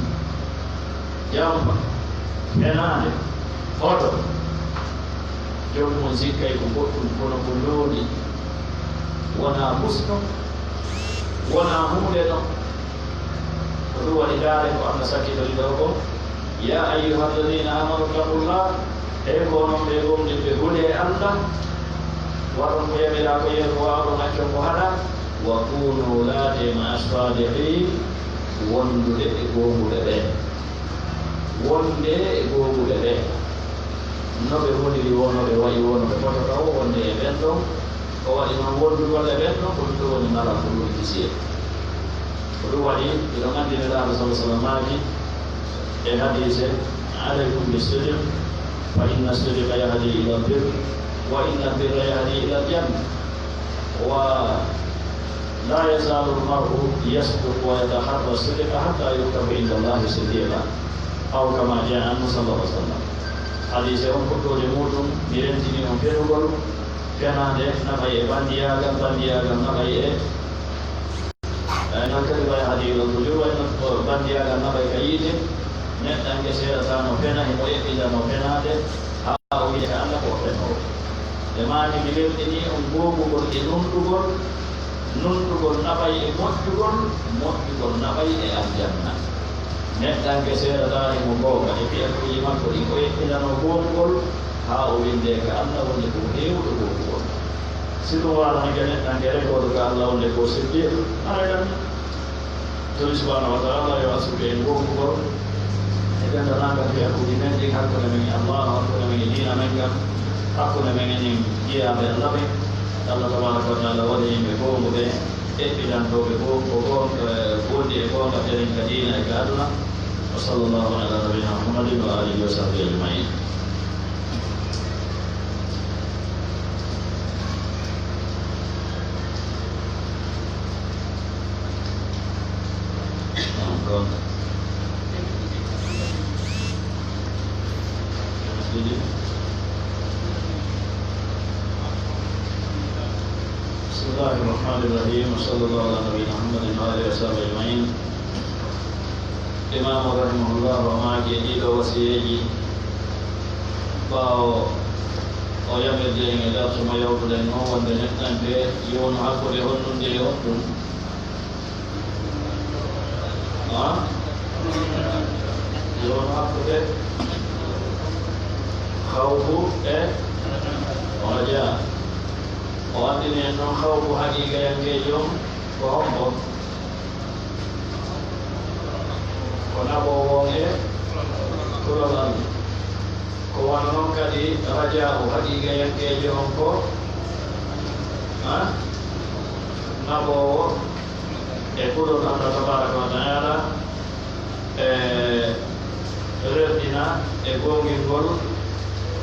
Jamfa, fenaande, hoto. Joom mum sikkay ko goɗɗum, kono ko looni. Wonaa musno, wonaa huunde no. Ko ɗum waɗi ndaare ko Alla sakkitori ɗoo ko, "Yaa ayyuhal ladiina aamanu ittaqullaah." Hey ko onon ɓe gomɗinɓe, hulee Alla, waɗon ko yamiraa, ko yeru waawɗon, accon ko haɗaa, wa kuunu, laatee, ma'a saadiqiin, wondude e goonguɓe ɓe. Wonde e goonguɓe ɓe. No ɓe woniri woo, no ɓe wa'i woo, no ɓe fotata woo, wonde e ɓen ɗon. Ko waɗi noon wondugol e ɓen ɗon, ko ɗum ɗo woni malakul kisiyee. Ko ɗum waɗi, hiɗon anndi Nelaaɗo, sallallaahu alayhi wa sallam, maaki e hadiise, "Alaykum bis-sidq, fa inna as-sidqa yahdi ila al-birr, wa inna al-birra yahdi ila al-janna, wa la yazaalu al-mar'u yasduqu wa yataharra as-sidqa hatta yuktaba inda Allahi siddiqan, aw kama jaa anhu, sallallaahu alayhi wa sallam." Hadiise on, fuɗɗoode muuɗum, mi rentini on fenugol, fenaande naɓay e banndiyaagal, banndiyaagal naɓay e Eey, non kadi, wa yahdi ilal fujur, way no ko banndiyaagal naɓay ka yiite, neɗɗanke seeɗataano fena, himo eɓɓindanoo fenaande, haa o wiya ka Alla ko o fenoowo. Ɓe maaki, mi lelɗinii on goongugol e nunɗugol, nunɗugol naɓay e moƴƴugol, moƴƴugol naɓay e aljanna. Neɗɗanke seeɗataano himo goonga e piyakuuji makko ɗin, o eɓɓindanoo goongugol, haa o winndee ka Alla wonde ko heewuɗo goongugol. Si ɗum waɗanike neɗɗanke rekooɗo ka Alla wonde ko siddiiq, haray ɗan. Toni subhaanahu wa ta'aala yo arsuku en goongugol e denndanangal piyakuuji men ɗin hakkunde men e Allaahu, hakkunde men e diina men kan, hakkunde men e nin jiyaaɓe Alla ɓen. Alla tabaaraka wa ta'aala waɗa yimɓe goonguɓe, eɓɓidantooɓe goongu, ko goonga, eh, wondi e goonga teren ka diina e ka aduna. Wa sallallaahu alaa nabiyyinaa Muhammadin wa aalihi wa sahbihi ajma'iin. بسم الله الرحمن الرحيم، وصلى الله على نبينا محمد وعلى آله وصحبه أجمعين. Imaamu rahimahullah o maaki e ɗiɗo wasiyeeji ɓaawo o yamirde en e darsu mo yawtuɗen o, wonde neɗɗanke yo wonu hakkunde honnunde e honɗun. Ha? Yo wonu hakkunde khawfu e raja. O anndini en noon khawfu haqiiqayankeejo on ko hombo? Ko naɓoowo on e kulol Allah. Ko wano noon kadi raja'u haqiiqayankeejo on ko, ha? Naɓoowo e kulol Allah tabaraka wa ta'ala, e rerɗina e goongingol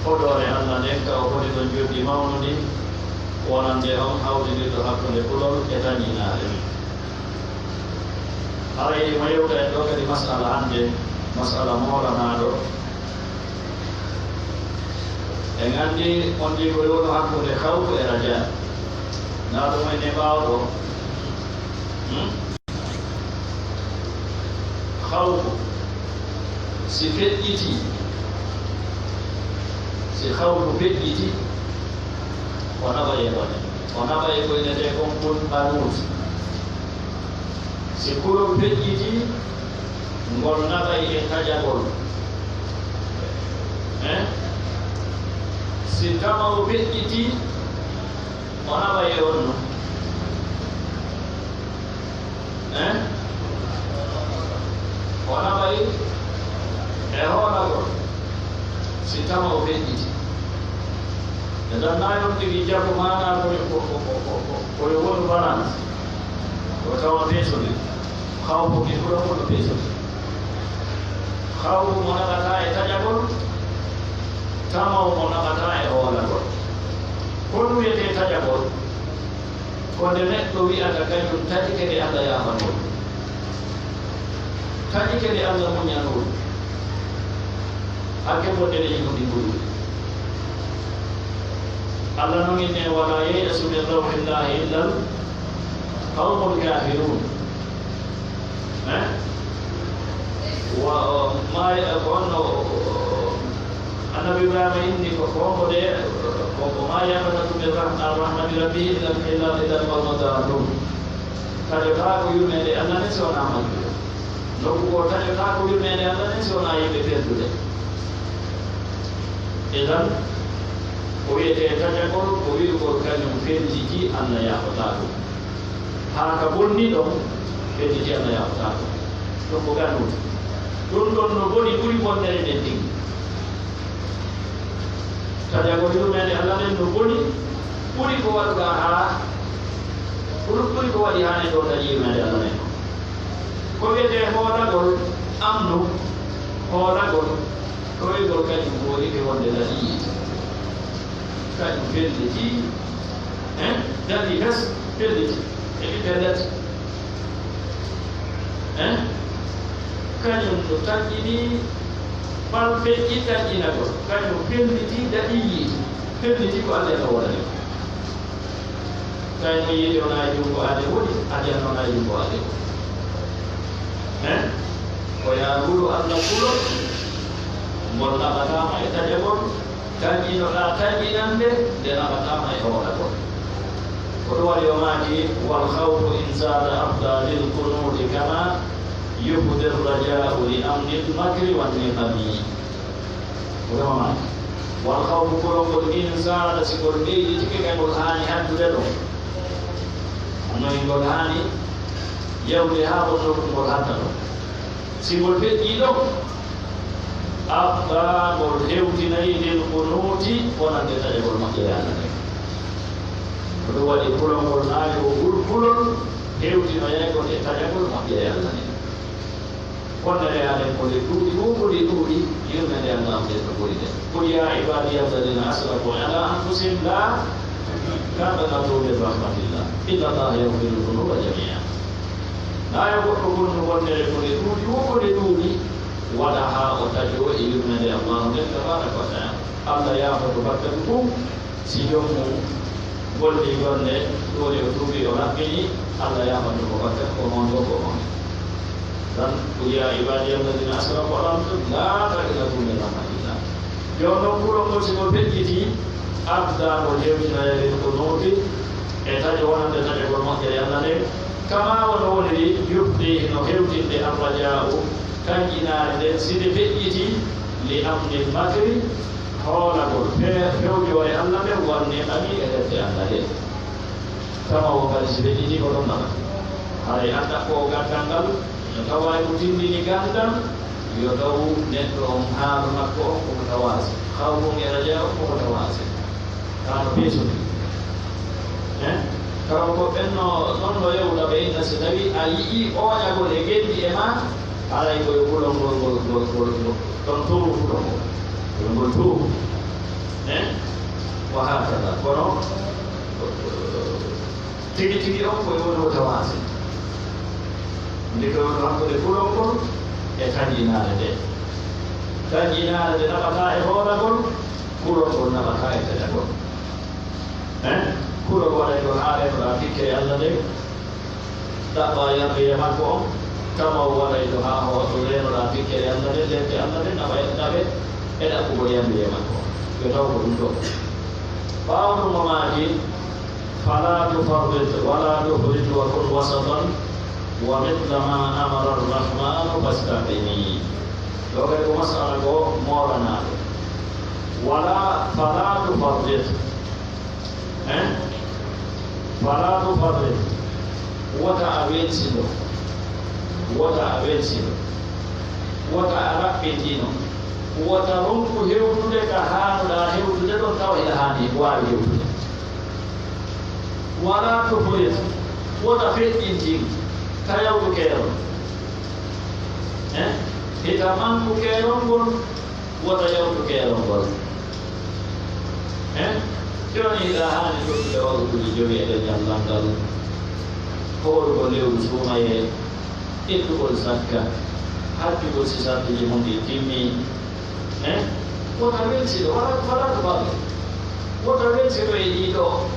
hoɗoore Allah nden, ka o hoɗi ɗon joddi mawnundi, wonande on hawtindirɗo hakkunde kulol e tañinaare. Haray himo yewta en ɗo kadi masala hannde, masala moolanaaɗo. En anndi on ndi ko woni hakkunde khawfu e raja. Naa ɗum en e ɓaawo ɗo. Hmm? Khawfu, si feƴƴitii, si khawfu feƴƴitii, o naɓay e bone. O naɓay e ko innetee kon qunut. Si kulol feƴƴitii, ngol naɓay e taƴagol. Eh? Si tama'u feƴƴitii, o naɓay e honno? Eh? O naɓay e hoolagol. Si tama'u feƴƴitii. E ɗan naa on tigi jaɓu maanaa ko, ko, ko, ko, ko, ko yo wonu balance. Ko tawa peesondir. Khawfu ki kula ko no peesondir. Khawfu mo naɓataa e taƴagol, tama'u mo naɓataa e hoolagol. Ko ɗum wiyetee taƴagol? Ko nde neɗɗo wi'ata kañum taƴike nde Allah yaafanoo ɗum. Taƴike nde Allah muññanoo ɗum. Hakke bonde nde yimɓe ɗi ngoni. Allah non inne, "Wala yay'asu min rawhillahi illal qawmul kafirun." Eh? Wa, ma, ko honno Annabi Ibrahima inni ko, ko hombo de, ko, ko ma yaqnatu min rah-, rahmati rabbihi illa, illa, illa al-qawmu dallun. Taƴotaako yurmeende Allah nden si wonaa majjuɓe. Nokku goo taƴotaako yurmeende Allah nden si wonaa yimɓe pelduɓe. Idan, ko wiyetee taƴagol, ko wi'ugol kañum felliti Allah yaafotaako. Haa ka bonni ɗon, ɓe tigi Allah yaafotaako. Ɗum ko ganndudi. Ɗum ɗon no boni ɓuri bonnere nden tigi. Taƴagol yurmeende Allah nden no boni ɓuri ko waɗuɗaa haa, ɓuri, ɓuri ko waɗi haa neɗɗo taƴi yurmeende Allah nden. Ko wiyetee hoolagol amnu, hoolagol, ko wi'ugol kañum ko woni ɓe wonde taƴi yiite. Kañum felliti, hein, daɗi fes, felliti. E ɓiɓɓe tati. Eh? Kañum no taƴƴini, bal feƴƴi taƴƴinagol. Kañum felliti daɗi yiite. Felliti ko Allah no wonani. Tawi no yiite wona e junngo aade woni, aljanna wona e junngo aade woni. Eh? Ko yaa ngulu Allah kulol, ngol naɓataama e taƴagol, Taƴƴinoɗaa taƴƴinannde nde naɓataama e hoolagol. Ko ɗum waɗi o maaki, "Wal khawfu in zaada afda lil qunuuti kama yufdi rrajaa'u li amnil makri wan niqami." Ko ɗum o maaki. Wal khawfu kulol ngol in zaada, si ngol ɓeyditike, kay ngol haani haddude ɗo. Noy ngol haani yawde haa wonno ko ngol hadda ɗo. Si ngol feƴƴii ɗon, afda ngol hewtinay lil qunuuti wonande taƴagol moƴƴere Allah nden. Ko ɗum waɗi kulol ngol naali o ngol kulol hewtinoyay ngol e taƴagol moƴƴere Allah nden. Wonnere aden ko nde ɗuuɗi, wo ko nde ɗuuɗi, yurmeende Allah nden no ɓuri nde. Qul yaa ibaadiya alladina asrafu ala anfusihim la taqnatu min rahmatillah, inna Allaha yaghfiru dhunuba jamia. Naa yo goɗɗo bonnu wonnere ko nde ɗuuɗi, wo ko nde ɗuuɗi, waɗa haa o taƴoo e yurmeende Allaahu nden tabaaraka wa taala. Allah yaafoto bakkatu fof si joom mum Holli golle, ɗum woni o tuubi, o raɓɓini, Allah yaafan ɗum ko bakkata, ko mawni ko, ko mawni. Tan, qul ya ibadiya alladhina asrafu ala anfusihim la taqnatu min rahmatillah. Jooni noon, kulol ngol, si ngol feƴƴitii, adda ngol hewtina e rizqu nuuti, e taƴo wonande taƴogol moƴƴere Allah nden, kama wano woniri yufdi, no hewtinde arraja'u, kanƴinaare nden, si nde feƴƴitii, li amnil makri, hoolagol fe-, fewjoore Allah nden, wan niqami, e hedde Allah nde. Tama o kadi si feƴƴitii ko ɗon nana. Haray an ɗaɓɓoowo ganndal ngal, no tawa e ko tindini ganndal, yo taw neɗɗo on haalu makko on koko tawaasi. Hawru on e raja on koko tawaasi. Kaa no peesori. Eh? Tawa ko ɓen no, non no yewta ɓe inna si tawi a yi'ii ooñagol e ngenndi e maa, haray ko yo kulol ngol, ngol, ngol, ngol, ngol, ɗon tooru kulol ngol. Yo ngol tooru. Eh? Wa hakada. Kono, tigi tigi on ko e woni o tawaasi. Nde ko woni hakkunde kulol ngol e kanƴinaare nde. Kanƴinaare nde naɓataa e hoolagol, kulol ngol naɓataa e taƴagol. Eh? Kulol waɗay ɗon haa reenoɗaa tikkere Allah nden, ɗaɓɓaa yambiye makko on, tama o waɗay ɗo haa hoto reenoɗaa tikkere Allah nden, lepte Allah nden, naɓa, naɓe e ɗaɓɓugol yambiye makko on. Yo taw ko ɗum ɗo. Ɓaawo ɗum o maaki, fala tufarrit wala tufrit wa kun wasatan wa mithla ma amara arrahmanu fastaqimi. Ɗo kadi ko masala ko moolanaaɗo. Wala, fala tufarrit. Eh? Fala tufarrit. Wota a welsino. Wota a welsino. Wota a raɓɓindino. Wota ronku hewtude ka haanuɗaa hewtude ɗon tawa hiɗa haani waawi hewtude. Wala tufrit. Wota feƴƴintin. Ka yawtu keerol. Eh? Hita manku keerol ngol. Wota yawtu keerol ngol. Eh? Jooni hiɗa haani tottude waktuuji jowi e leñol ngal, hoorugol lewru suumayee, ittugol sakka, hajjugol si sarɗiiji mun ɗin timmii. Eh? Wota welsido, wala, wala tufarrit. Wota welsido e ɗii ɗoo.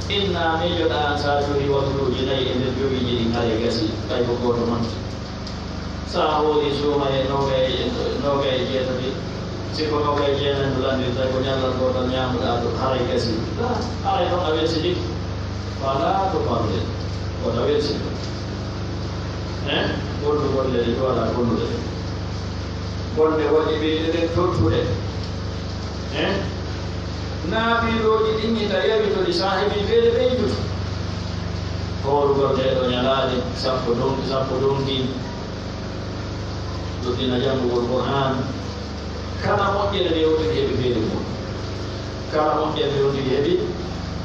Inna miijoɗaa an si a juulii waktuuji nayi e nder jowiiji ɗin, haray gasii, ɓay ko gooto manti. Si a hoorii suumayee noogay, noogay e jeetati, si ko noogay e jeenay no lanndirtay, ko ñallal gootal ñaamuɗaa ɗum, haray gasii. Laa, haray ɗon a welsidike. Fala tufarrit. Wota welsido. Eh? Gollu golle ɗe ɗum alaa gollude ɗe. Golle waɗi ɓeyde ɗen tottude. Eh? Naafilooji ɗin hita yawi to ɗi saahibii feere ɓeydude. Hoorugol ɗee ɗoo ñalaaɗe sappo donki, sappo donki. Ɗuɗɗina janngugol Qur'aan. Kala moƴƴere nde woni heɓi feere mum. Kala moƴƴere nde woni heɓi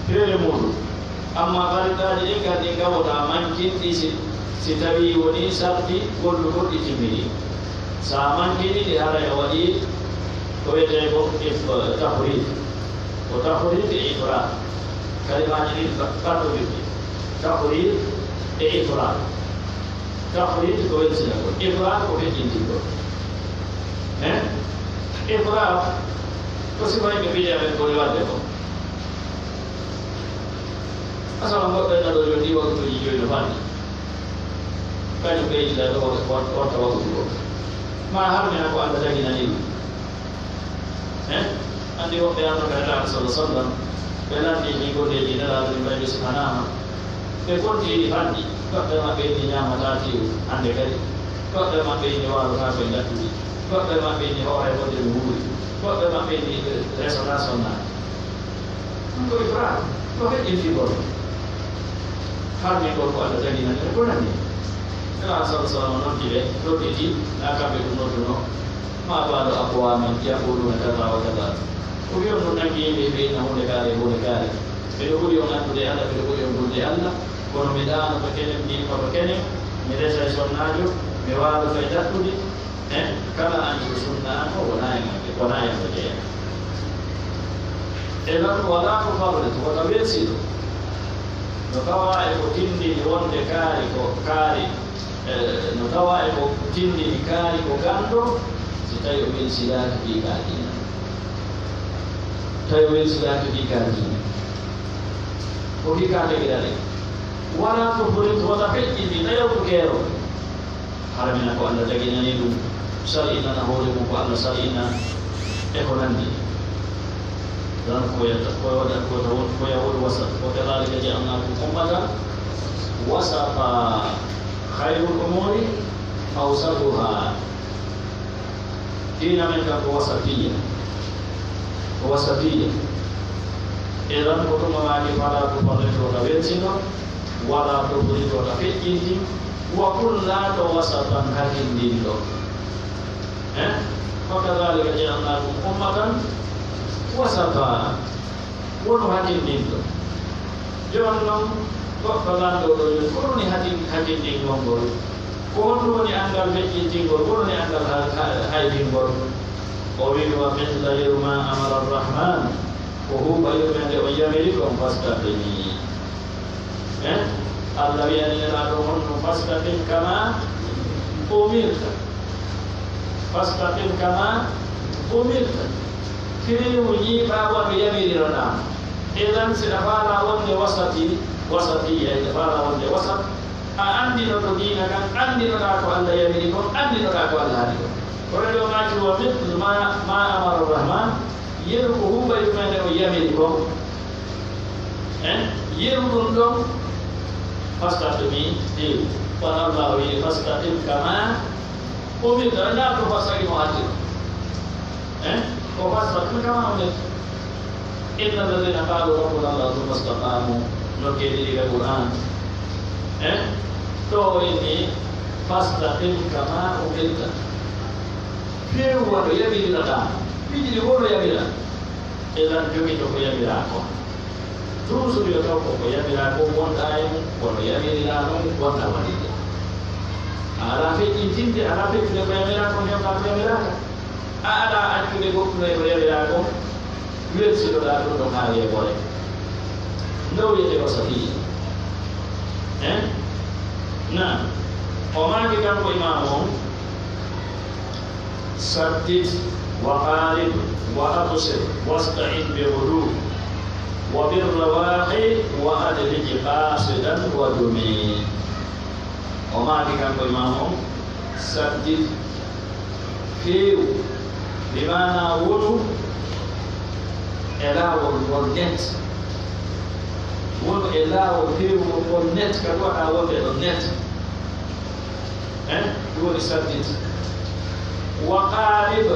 feere mum. Amma farillaaji ɗin kadi ɗi ngawotaa mankinɗi si, si tawii wonii sarti gollugol ɗi timminii. Si a mankinii ɗi, haray a waɗii ko wiyetee ko if-, tafriit. Ko tafriit e ifraat. Kalimaaji ɗin ba-, battodirɗi. Tafriit e ifraat. Tafriit ko welsinagol. Ifraat ko feƴƴintingol. Eh? Ifraat ko sifa yimɓe bidiya ɓen ɓuri waɗde ko. Asama goɗɗo en naɗo yo ɗi waktuuji joyi no fanni. Kañum ɓeydita ɗo wonta waktu goo. Ma harmina ko Allah taginani ɗum. Eh? Anndi woɓɓe arno ka Nelaaɗo salla sallam, ɓe lanndii ɗi golleeji Nelaaɗo ɗi mbayɓe sifanaama. Ɓe konti ɗi fanɗi. Goɗɗo e maɓɓe inni ñaamataa teewu hannde kadi. Goɗɗo e maɓɓe inni waalotaako e ndattuɗi. Goɗɗo e maɓɓe inni hoore wonde mi wuuri. Goɗɗo e maɓɓe inni, eh, resataa sonnaa. Ɗum ko ifraat, ko feƴƴintingol. Harmingol ko Allah taginani ɓe bonani. Nelaaɗo salla sallam noddi ɓe, nodditi, na kamɓe ɗum nodduno. Ma baalu aqwaamin yaquluuna kaza wa kaza. Ko wiyon ɗum nangi yimɓe ɓe inna huunde kaari, huunde kaari. Miɗo ɓuri on anndude Allah, miɗo ɓuri on hulde Allah. Kono mi ɗaanoto kenen, mi yimmoto kenen, mi resa e sonnaajo, mi waaloto e ndattuɗi. Eh, kala an ko sunna an o wonaa e maɓɓe, wonaa e maɓɓe jeyaa. E non wala tufarrit, wota welsido. No tawa e ko tindini wonde kaari ko kaari, eh, no tawa e ko tindini kaari ko ganndo, si tawi o welsidaaki fii kaari diina. Tawi o welsidaaki fii kaari diina. Ko hikka tagirani. Wala tufrit, wota feƴƴinɗin, ɗa yawtu keero. Haramina ko Allah taginani ɗum, sar'inana hoore mum ko Allah sar'ina, e ko nanndi. Ɗon ko yetta, ko waɗa, ko taw, ko yawol wasat. Wa kadhalika ja'alnakum ummatan wasata. Khayrul umuri awsatuha. Diina men kan ko wasatiyya. Ko wasatiyya. Idan ko ɗum o maaki, fala tufarritu, wota weltino, wala tufritu, wota feƴƴinti, wa kun, laato wasatan, hakindinɗo. Eh? Wa kadhalika ja'alnakum ummatan wasata. Wonu hakindinɗo. Jooni noon, goɗɗo lanndoo ɗo, yo, ko woni hakin-, hakindingol ngol? Ko honɗum woni anngal feƴƴintingol? Ko woni anngal ha-, ha-, haybingol? O wi'i, wa mithla ma amara Rahman, ko huuɓa yurmeende on yamiri kon, fastaqimi. Eh? Allah wi'ani Nelaaɗo honɗum? Fastaqim kama umirta. Fastaqim kama umirta. Feewu, ñiiɓaa wano yamiriraa ma. Idan, si a faalaa wonde wasati, wasatiyya, si a faalaa wonde wasat, a anndinoto diina kan, anndinoɗaa ko Allah yamiri kon, anndinoɗaa ko Allah haɗi kon. Kono ɗo maaki, wa mithlu ma, ma amara Rahman, yeru ko huuɓa yurmeende on yamiri kon. Eh? Yeru ɗum ɗon, fastaqimi, ɗiw. Kono Allah wi'i, fastaqim kama umirta, njaartu fastaqim o haddino. Eh? Ko fastaqim kama umirta. Inna alladhina qalu rabbuna Allah thumma istaqamu. Nokkee ɗiɗi ka Qur'an. Eh? Ɗo o inni, fastaqim kama umirta. Feewu wano yamiriraa ma. Piiji ɗi wano yamira. Idan jogito ko yamiraa kon. Toujours yo taw ko ko yamiraa kon wonɗaa e mum, kono yamiriraa noon wonɗaa waɗirde. A alaa feƴƴintinde, a alaa feƴƴude ko yamiraa kon, heɓtaa ko yamiraaka. A alaa accude goɗɗum e ko yamiraa kon, welsidoɗaa ɗum ɗon haa yeeɓore. Nde o wiyetee wasatiyya. Eh? Naam. O maaki kanko imaamu on, saddid wa qaarib wa absir wasta'in bi ghuduw wa bir rawaahi wa adlij qasidan wa dumi. O maaki kanko imaamu on, saddid, feewu, bi maanaa wonu e laawol ngol net. Wonu e laawol feewungol ngol net, ka ɗuwaɗaa wonde ɗon net. Eh? Ɗum woni saddid. Wa qaarib,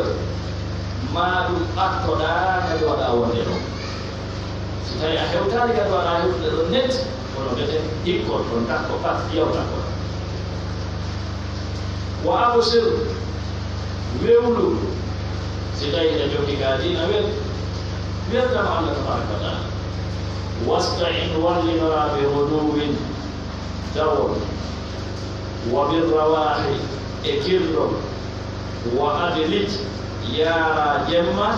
maa ɗum ɓattoɗaa ka ɗuwaɗaa wonde ɗon. Si tawii a hewtaali ka ɗuwaɗaa hewtude ɗon net, kono mbete hikkol ɗon takko pat yawta kon. Wa absir, wewlu, si tawii hiɗa jokki ka diina wel, weltano Allah tabaraka wa taala. Wasta'in, wallinoraa, bi ghuduwwin, dawol, wa bir rawaahi, e kirlol, wa adlij, yaaraa jemma,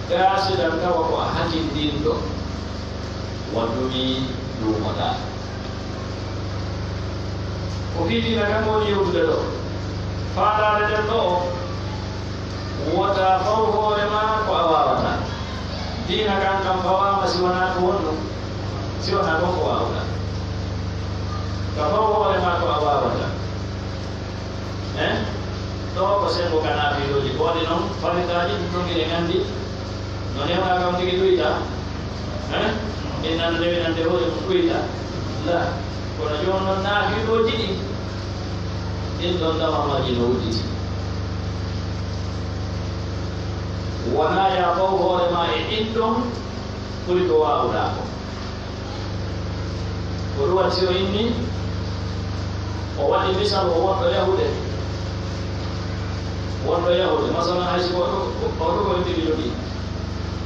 qasidan, tawa ko a hakindinɗo, wa dumi, duumoɗaa. Ko fii diina kan woni yewtude ɗo. Faandaare nden ɗo, wota faw hoore maa ko a waawataa. Diina kan, kan fawaama si wanaa ko wonno, si wanaa kon ko waawuɗaa. Ka faw hoore maa ko a waawataa. Eh? Ɗo ko senngo ka naafiilooji. Ko waɗi noon, farillaaji ɗin ɗon hiɗen anndi. No newnaa kam tigi ɗuyta. Eh? Min nana newinande hoore mum ɗuyta. La. Kono jooni noon naafiilooji ɗin, ɗin ɗon dawamaaji no udditi. Wonaa yaa faw hoore maa e ɗin ɗon ɓuri ko waawuɗaa ko. Ko ɗum waɗi si o inni, o waɗi misal o wonɗo yahude. Wonɗo yahude. Masalan, hay si ko o ɗo, o ɗo ko tigi jogii.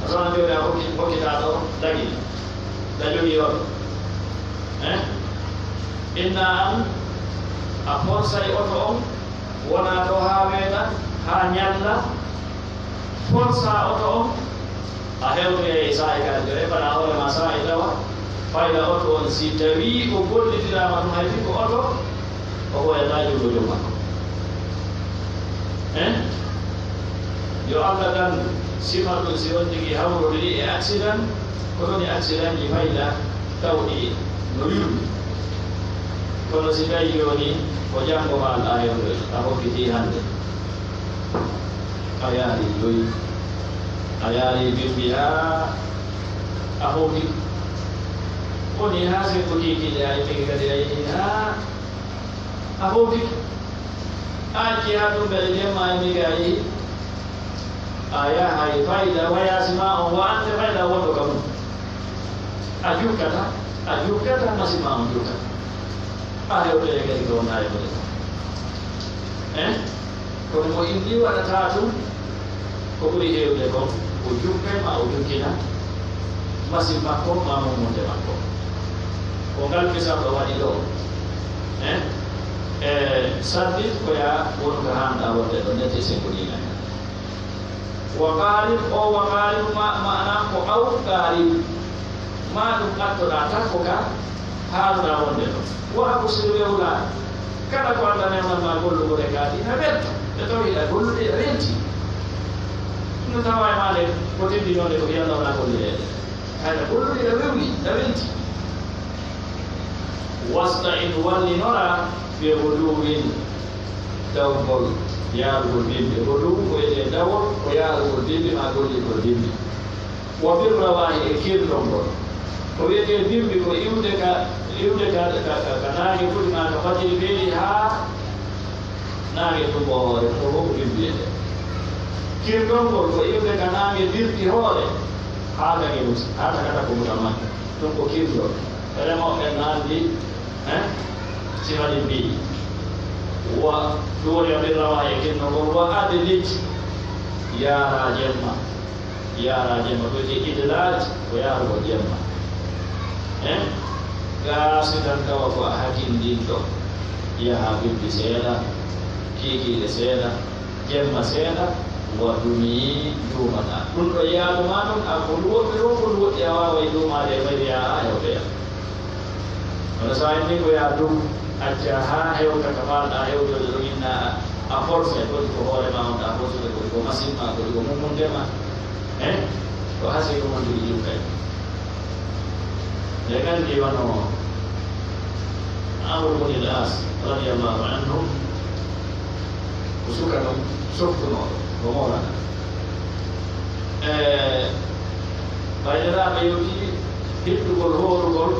Masalan, jooni a hokki, hokkitaa ɗo dagi. Da jogii oto. Eh? Inna an, a forsay oto on, wona ɗo haa weeɗa, haa ñalla, forsa oto on, a hewtoyay e saa'i kadi, ɓe reɓana hoore ma saa'i tawa, fayda oto on, si tawii o gollitiraama ɗum hay fii ko oto, o ɓooyataa junngo joom makko. Eh? Yo Allah dandu, sifa ɗum si on tigi hawrodiri e accident, ko ɗum e accident ji fayda, Tawɗi no yurmi. Kono si tawi jooni ko janngo maa alɗa hewtoyde, a hokkitii hannde, a yaari joyi, a yaari bimbi haa a howti. Woni haa senngo kiikiiɗe ay tigi kadi ay haa a howtike. A acci haa ɗum mbeɗa jemma e ndiga yehi. A yahay fayda wayaasi ma on, wa ande fayda wonɗo ka mum. A jukkata, a jukkata, masi ma on jukkata. A hewtoye kadi ko wonaa e mum. Eh? Kono mo inni waɗata ɗum, ko ɓuri heewde kon, o jukkay ma o jukkina masi makko ma mummunde makko. Ko ngal misal ɗo waɗi ɗo. Eh? E sallit ko ya wonu ko haanɗa wonde ɗo, nete sengoniina. Wa qaarib, o wa qaarib ma, maana ko aw qaarib. Ma ɗum ɓattoɗaa tan ko ka haaruɗaa wonde ɗo. Wa absir, wewlaa. Kala ko Allah newnan ma gollugol e kaa ɗi na welta. Ɓe tawi hiɗa gollude hiɗa welti. No tawa e maa nde ko teddi noon de ko yalla wonaa gollude. Hayɗa gollude hiɗa wewli, hiɗa welti. Wasta'in, wallinora, bi ghuduwwin, dawgol, yaarugol bimbi. Ghuduw ko wiyetee dawol, ko yaarugol bimbi maa gollirgol bimbi. Wa bir rawaahi, e kirlol ngol. Ko wiyetee bimbi ko iwde ka, iwde ka, ka, ka, ka naange fuli maa ka fajiri feeri haa naange tumbo hoore, ko fof ko bimbi wiyetee. Kirlol ngol ko iwde ka naange dirti hoore haa ka nge musi, haa ka kata ko muta makka. Ɗum ko kirlol. Remooɓe no anndi, hein? Sifa ɗi mbii. Wa ɗum woni o bir rawaahi e kirlol ngol, wa adlij, yaara jemma. Yaara jemma, ko wiyetee idlaaj, ko yaarugol jemma. Eh? Gaa si tan tawa ko a hakindinɗo, yaha bimbi seeɗa, kiikiiɗe seeɗa, jemma seeɗa, wa dumi, duumataa. Ɗum ɗo yaadu maa ɗum, a ko ndu woɗɗi ɗo, ko ndu woɗɗi a waaway duumaade e mayri, a hewtoya. Wala so a inni ko yaa dum, acca haa hewta ka faalɗaa hewtode ɗum, inna a forcé, kodi ko hoore ma on ɗaa forcé, kodi ko machine ma, kodi ko mummunde ma. Hein? Ko hasii ko mon jogii ɗum kay. Nde nganndi wano Amr ibn al-As radiyallahu anhu, ko suka ɗum softunooɗo, ko moolana. E, ɓay Nelaaɗo yewti hiddugol hoorugol,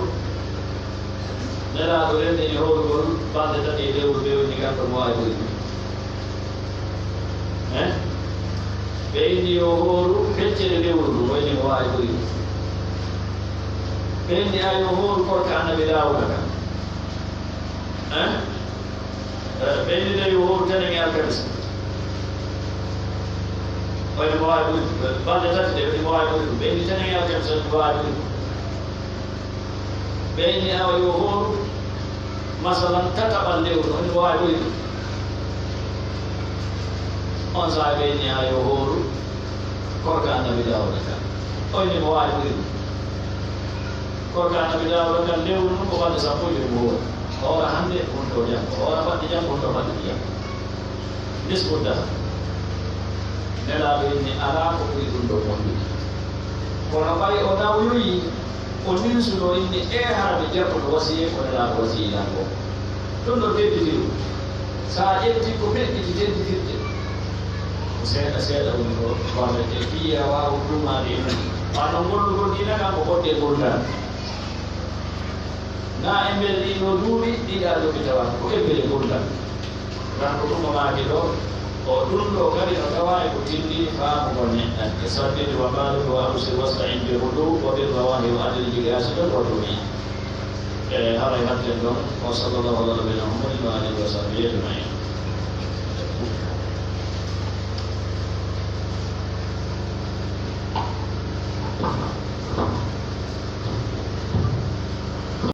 Nelaaɗo renndini hoorugol balɗe tati e lewru, ɓe woni ngarɗo mo waawi ɓuri ɗum. Eh? Ɓe inni yo hooru feccere lewru ndun, o inni mo waawi ɓuri ɗum. Ɓe inni a yo hooru korka Annabi Daawuda kan. Eh? Eh, ɓe inni de yo hooru tenen e alkamisa. O inni mo waawi ɓuri ɗum. Balɗe tati de, o inni mo waawi ɓuri ɗum. Ɓe inni tenen e alkamisa, o inni mo waawi ɓuri ɗum. Ɓe inni awa yo hooru, masalan, tataɓal lewru, o inni mo waawi ɓuri ɗum. On saa'i ɓe inni awa yo hooru, korka Annabi Daawuda kan. O inni mo waawi ɓuri ɗum. Korka Annabi Daawuda kan lewru ndun ko balɗe sappo e jowi mo hoori. Hoora hannde, huntoo janngo. Hoora baɗɗe janngo, huntoo baɗɗe janngo. Nisfu dahar. Nelaaɗo inni alaa ko ɓuri ɗum ɗo moƴƴude. Kono ɓay o nawyoyi, o ninsuno inni, ee, hara mi jaɓɓuno wasiyee ko Nelaaɗo wasiyii lan ko. Ɗum ɗo tedditiru. So a ƴetti ko feƴƴiti tedditirde, ko seeɗa seeɗa woni ko warrete. Fii a waawa duumaade e mum. Wano gollugol diina kan ko ɓodde ngurndan. Na e nder ɗii ɗoo duuɓi ɗiɗi a jogi tawa ko ebbere ngurndan. Ngan ko ɗum o maaki ɗo, o ɗum ɗo kadi no tawa e ko tindini faamu ngol neɗɗanke. Sabbit wa qaarib wa absir wasta'in bil ghuduwwi wa bir rawaahi wa adlij qaasidan wa dumi. E haray hatten ɗon, wa sallallahu ala nabiyina Muhammadin wa alihi wa sahbihi ajma'in.